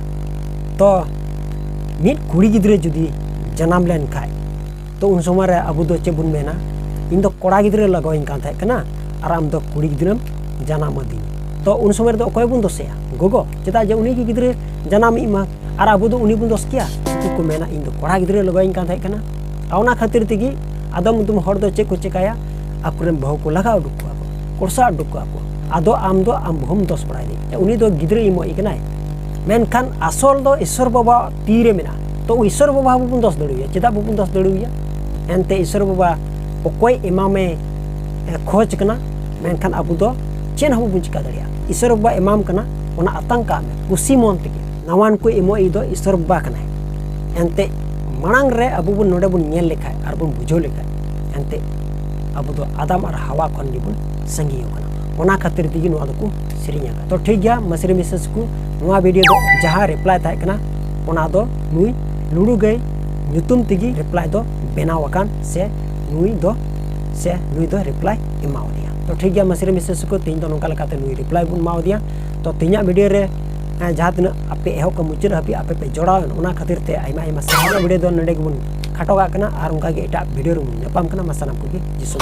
ᱛᱚ ᱢᱤᱫ ᱠᱩᱲᱤ ᱜᱤᱫᱽᱨᱟᱹ ᱡᱩᱫᱤ ᱡᱟᱱᱟᱢ ᱞᱮᱱ ᱠᱷᱟᱡ, ᱛᱚ ᱩᱱ ᱥᱚᱢᱚᱭ ᱨᱮ ᱟᱵᱚ ᱫᱚ ᱪᱮᱫ ᱵᱚᱱ ᱢᱮᱱᱟ? "ᱤᱧ ᱫᱚ ᱠᱚᱲᱟ ᱜᱤᱫᱽᱨᱟᱹ ᱞᱟᱜᱟᱣᱤᱧ ᱠᱟᱱ ᱛᱟᱦᱮᱸ ᱠᱟᱱᱟ ᱟᱨ ᱟᱢ ᱫᱚ ᱠᱩᱲᱤ ᱜᱤᱫᱽᱨᱟᱹᱢ ᱡᱟᱱᱟᱢ ᱟᱹᱫᱤᱧ᱾" ᱛᱚ ᱩᱱ ᱥᱚᱢᱚᱭ ᱨᱮᱫᱚ ᱚᱠᱚᱭ ᱵᱚᱱ ᱫᱳᱥᱮᱭᱟ? ᱜᱚᱜᱚ᱾ ᱪᱮᱫᱟᱜ ᱡᱮ ᱩᱱᱤ ᱜᱮ ᱜᱤᱫᱽᱨᱟᱹ ᱡᱟᱱᱟᱢᱤᱡ ᱢᱟ, ᱟᱨ ᱟᱵᱚ ᱫᱚ ᱩᱱᱤ ᱵᱚᱱ ᱫᱳᱥ ᱠᱮᱭᱟ? ᱩᱱᱠᱩ ᱠᱚ ᱢᱮᱱᱟ, "ᱤᱧ ᱫᱚ ᱠᱚᱲᱟ ᱜᱤᱫᱽᱨᱟᱹ ᱞᱟᱜᱟᱣᱤᱧ ᱠᱟᱱ ᱛᱟᱦᱮᱸ ᱠᱟᱱᱟ᱾" ᱟᱨ ᱚᱱᱟ ᱠᱷᱟᱹᱛᱤᱨ ᱛᱮᱜᱮ ᱟᱫᱚᱢ ᱟᱫᱚᱢ ᱦᱚᱲ ᱫᱚ ᱪᱮᱫ ᱠᱚ ᱪᱮᱠᱟᱭᱟ? ᱟᱠᱚᱨᱮᱱ ᱵᱟᱹᱦᱩ ᱠᱚ ᱞᱟᱜᱟ ᱩᱰᱩᱠ ᱠᱚᱣᱟ ᱠᱚ, ᱠᱚᱲᱥᱟ ᱩᱰᱩᱠ ᱠᱚᱣᱟ ᱠᱚ᱾ ᱟᱫᱚ ᱟᱢ ᱫᱚ ᱟᱢ ᱵᱟᱹᱦᱩᱢ ᱫᱚᱥ ᱵᱟᱲᱟᱭᱮᱫᱮ᱾ ᱩᱱᱤ ᱫᱚ ᱜᱤᱫᱽᱨᱟᱹ ᱮᱢᱚᱜ ᱤᱡ ᱠᱟᱱᱟᱭ, ᱢᱮᱱᱠᱷᱟᱱ ᱟᱥᱚᱞ ᱫᱚ ᱤᱥᱚᱨ ᱵᱟᱵᱟ ᱛᱤ ᱨᱮ ᱢᱮᱱᱟᱜᱼᱟ᱾ ᱛᱚ ᱤᱥᱚᱨ ᱵᱟᱵᱟ ᱦᱚᱸ ᱵᱟᱵᱚᱱ ᱫᱚᱥ ᱫᱟᱲᱮᱣᱟᱭᱟ᱾ ᱪᱮᱫᱟᱜ ᱵᱟᱵᱚᱱ ᱫᱚᱥ ᱫᱟᱲᱮᱣᱟᱭᱟ? ᱮᱱᱛᱮ ᱤᱥᱚᱨ ᱵᱟᱵᱟ ᱚᱠᱚᱭ ᱮᱢᱟᱢᱮ ᱮ, ᱠᱷᱚᱡᱽ ᱠᱟᱱᱟ, ᱢᱮᱱᱠᱷᱟᱱ ᱟᱵᱚ ᱫᱚ ᱪᱮᱫ ᱦᱚᱸ ᱵᱟᱵᱚᱱ ᱪᱤᱠᱟ ᱫᱟᱲᱮᱭᱟᱜᱼᱟ᱾ ᱤᱥᱚᱨ ᱵᱟᱵᱟ ᱮᱢᱟᱢ ᱠᱟᱱᱟ, ᱚᱱᱟ ᱟᱛᱟᱝ ᱠᱟᱜ ᱢᱮ ᱠᱩᱥᱤ ᱢᱚᱱ ᱛᱮᱜᱮ᱾ ᱱᱟᱣᱟᱱ ᱠᱚ ᱮᱢᱚᱜ ᱤᱡ ᱫᱚ ᱤᱥᱚᱨ ᱵᱟᱵᱟ ᱠᱟᱱᱟᱭ᱾ ᱮᱱᱛᱮ ᱢᱟᱲᱟᱝ ᱨᱮ ᱟᱵᱚ ᱵᱚᱱ ᱱᱚᱰᱮ ᱵᱚᱱ ᱧᱮᱞ ᱞᱮᱠᱷᱟᱡ ᱟᱨ ᱵᱚᱱ ᱵᱩᱡᱷᱟᱹᱣ ᱞᱮᱠᱷᱟᱡ, ᱮᱱᱛᱮ ᱟᱵᱚ ᱫᱚ ᱟᱫᱟᱢ ᱟᱨ ᱦᱟᱣᱟ ᱠᱷᱚᱱ ᱜᱮᱵᱚᱱ ᱥᱟᱺᱜᱤᱧ ᱟᱠᱟᱱᱟ᱾ ᱚᱱᱟ ᱠᱷᱟᱹᱛᱤᱨ ᱛᱮᱜᱮ ᱱᱚᱣᱟ ᱫᱚᱠᱚ ᱥᱮᱨᱮᱧ ᱟᱠᱟᱫ᱾ ᱛᱚ ᱴᱷᱤᱠ ᱜᱮᱭᱟ, ᱢᱟᱹᱥᱨᱤ ᱢᱤᱥᱮᱥ ᱠᱚ, ᱱᱚᱣᱟ ᱵᱷᱤᱰᱤᱭᱳ ᱫᱚ ᱡᱟᱦᱟᱸ ᱨᱤᱯᱞᱟᱭ ᱛᱟᱦᱮᱸ ᱠᱟᱱᱟ, ᱚᱱᱟ ᱫᱚ ᱱᱩᱭ ᱞᱩᱲᱩ ᱜᱟᱹᱭ ᱧᱩᱛᱩᱢ ᱛᱮᱜᱮ ᱨᱤᱯᱞᱟᱭ ᱫᱚ ᱵᱮᱱᱟᱣ ᱟᱠᱟᱱ, ᱥᱮ ᱱᱩᱭ ᱫᱚ ᱥᱮ ᱱᱩᱭ ᱫᱚ ᱨᱤᱯᱞᱟᱭ ᱮᱢᱟᱣᱟᱫᱮᱭᱟ᱾ ᱛᱚ ᱴᱷᱤᱠ ᱜᱮᱭᱟ, ᱢᱟᱹᱥᱨᱤ ᱢᱤᱥᱮᱥ ᱠᱚ, ᱛᱮᱦᱮᱧ ᱫᱚ ᱱᱚᱝᱠᱟ ᱞᱮᱠᱟᱛᱮ ᱱᱩᱭ ᱨᱤᱯᱞᱟᱭ ᱵᱚᱱ ᱮᱢᱟᱣᱟᱫᱮᱭᱟ᱾ ᱛᱚ ᱛᱮᱦᱮᱧᱟᱜ ᱵᱷᱤᱰᱤᱭᱳ ᱨᱮ ᱮᱸ, ᱡᱟᱦᱟᱸ ᱛᱤᱱᱟᱹᱜ ᱟᱯᱮ ᱮᱦᱚᱵ ᱠᱷᱚᱱ ᱢᱩᱪᱟᱹᱫ ᱦᱟᱹᱵᱤᱡ ᱟᱯᱮ ᱯᱮ ᱡᱚᱲᱟᱣ ᱮᱱ, ᱚᱱᱟ ᱠᱷᱟᱹᱛᱤᱨ ᱛᱮ ᱟᱭᱢᱟ ᱟᱭᱢᱟ ᱥᱟᱨᱦᱟᱣ᱾ ᱵᱷᱤᱰᱤᱭᱳ ᱫᱚ ᱱᱚᱰᱮ ᱜᱮᱵᱚᱱ ᱠᱷᱟᱴᱚ ᱠᱟᱜ ᱠᱟᱱᱟ, ᱟᱨ ᱚᱱᱠᱟ ᱜᱮ ᱮᱴᱟᱜ ᱵᱷᱤᱰᱤᱭᱳ ᱨᱮᱵᱚᱱ ᱧᱟᱯᱟᱢ ᱠᱟᱱᱟ᱾ ᱢᱟ ᱥᱟᱱᱟᱢ ᱠᱚᱜᱮ ᱡᱤᱥᱩ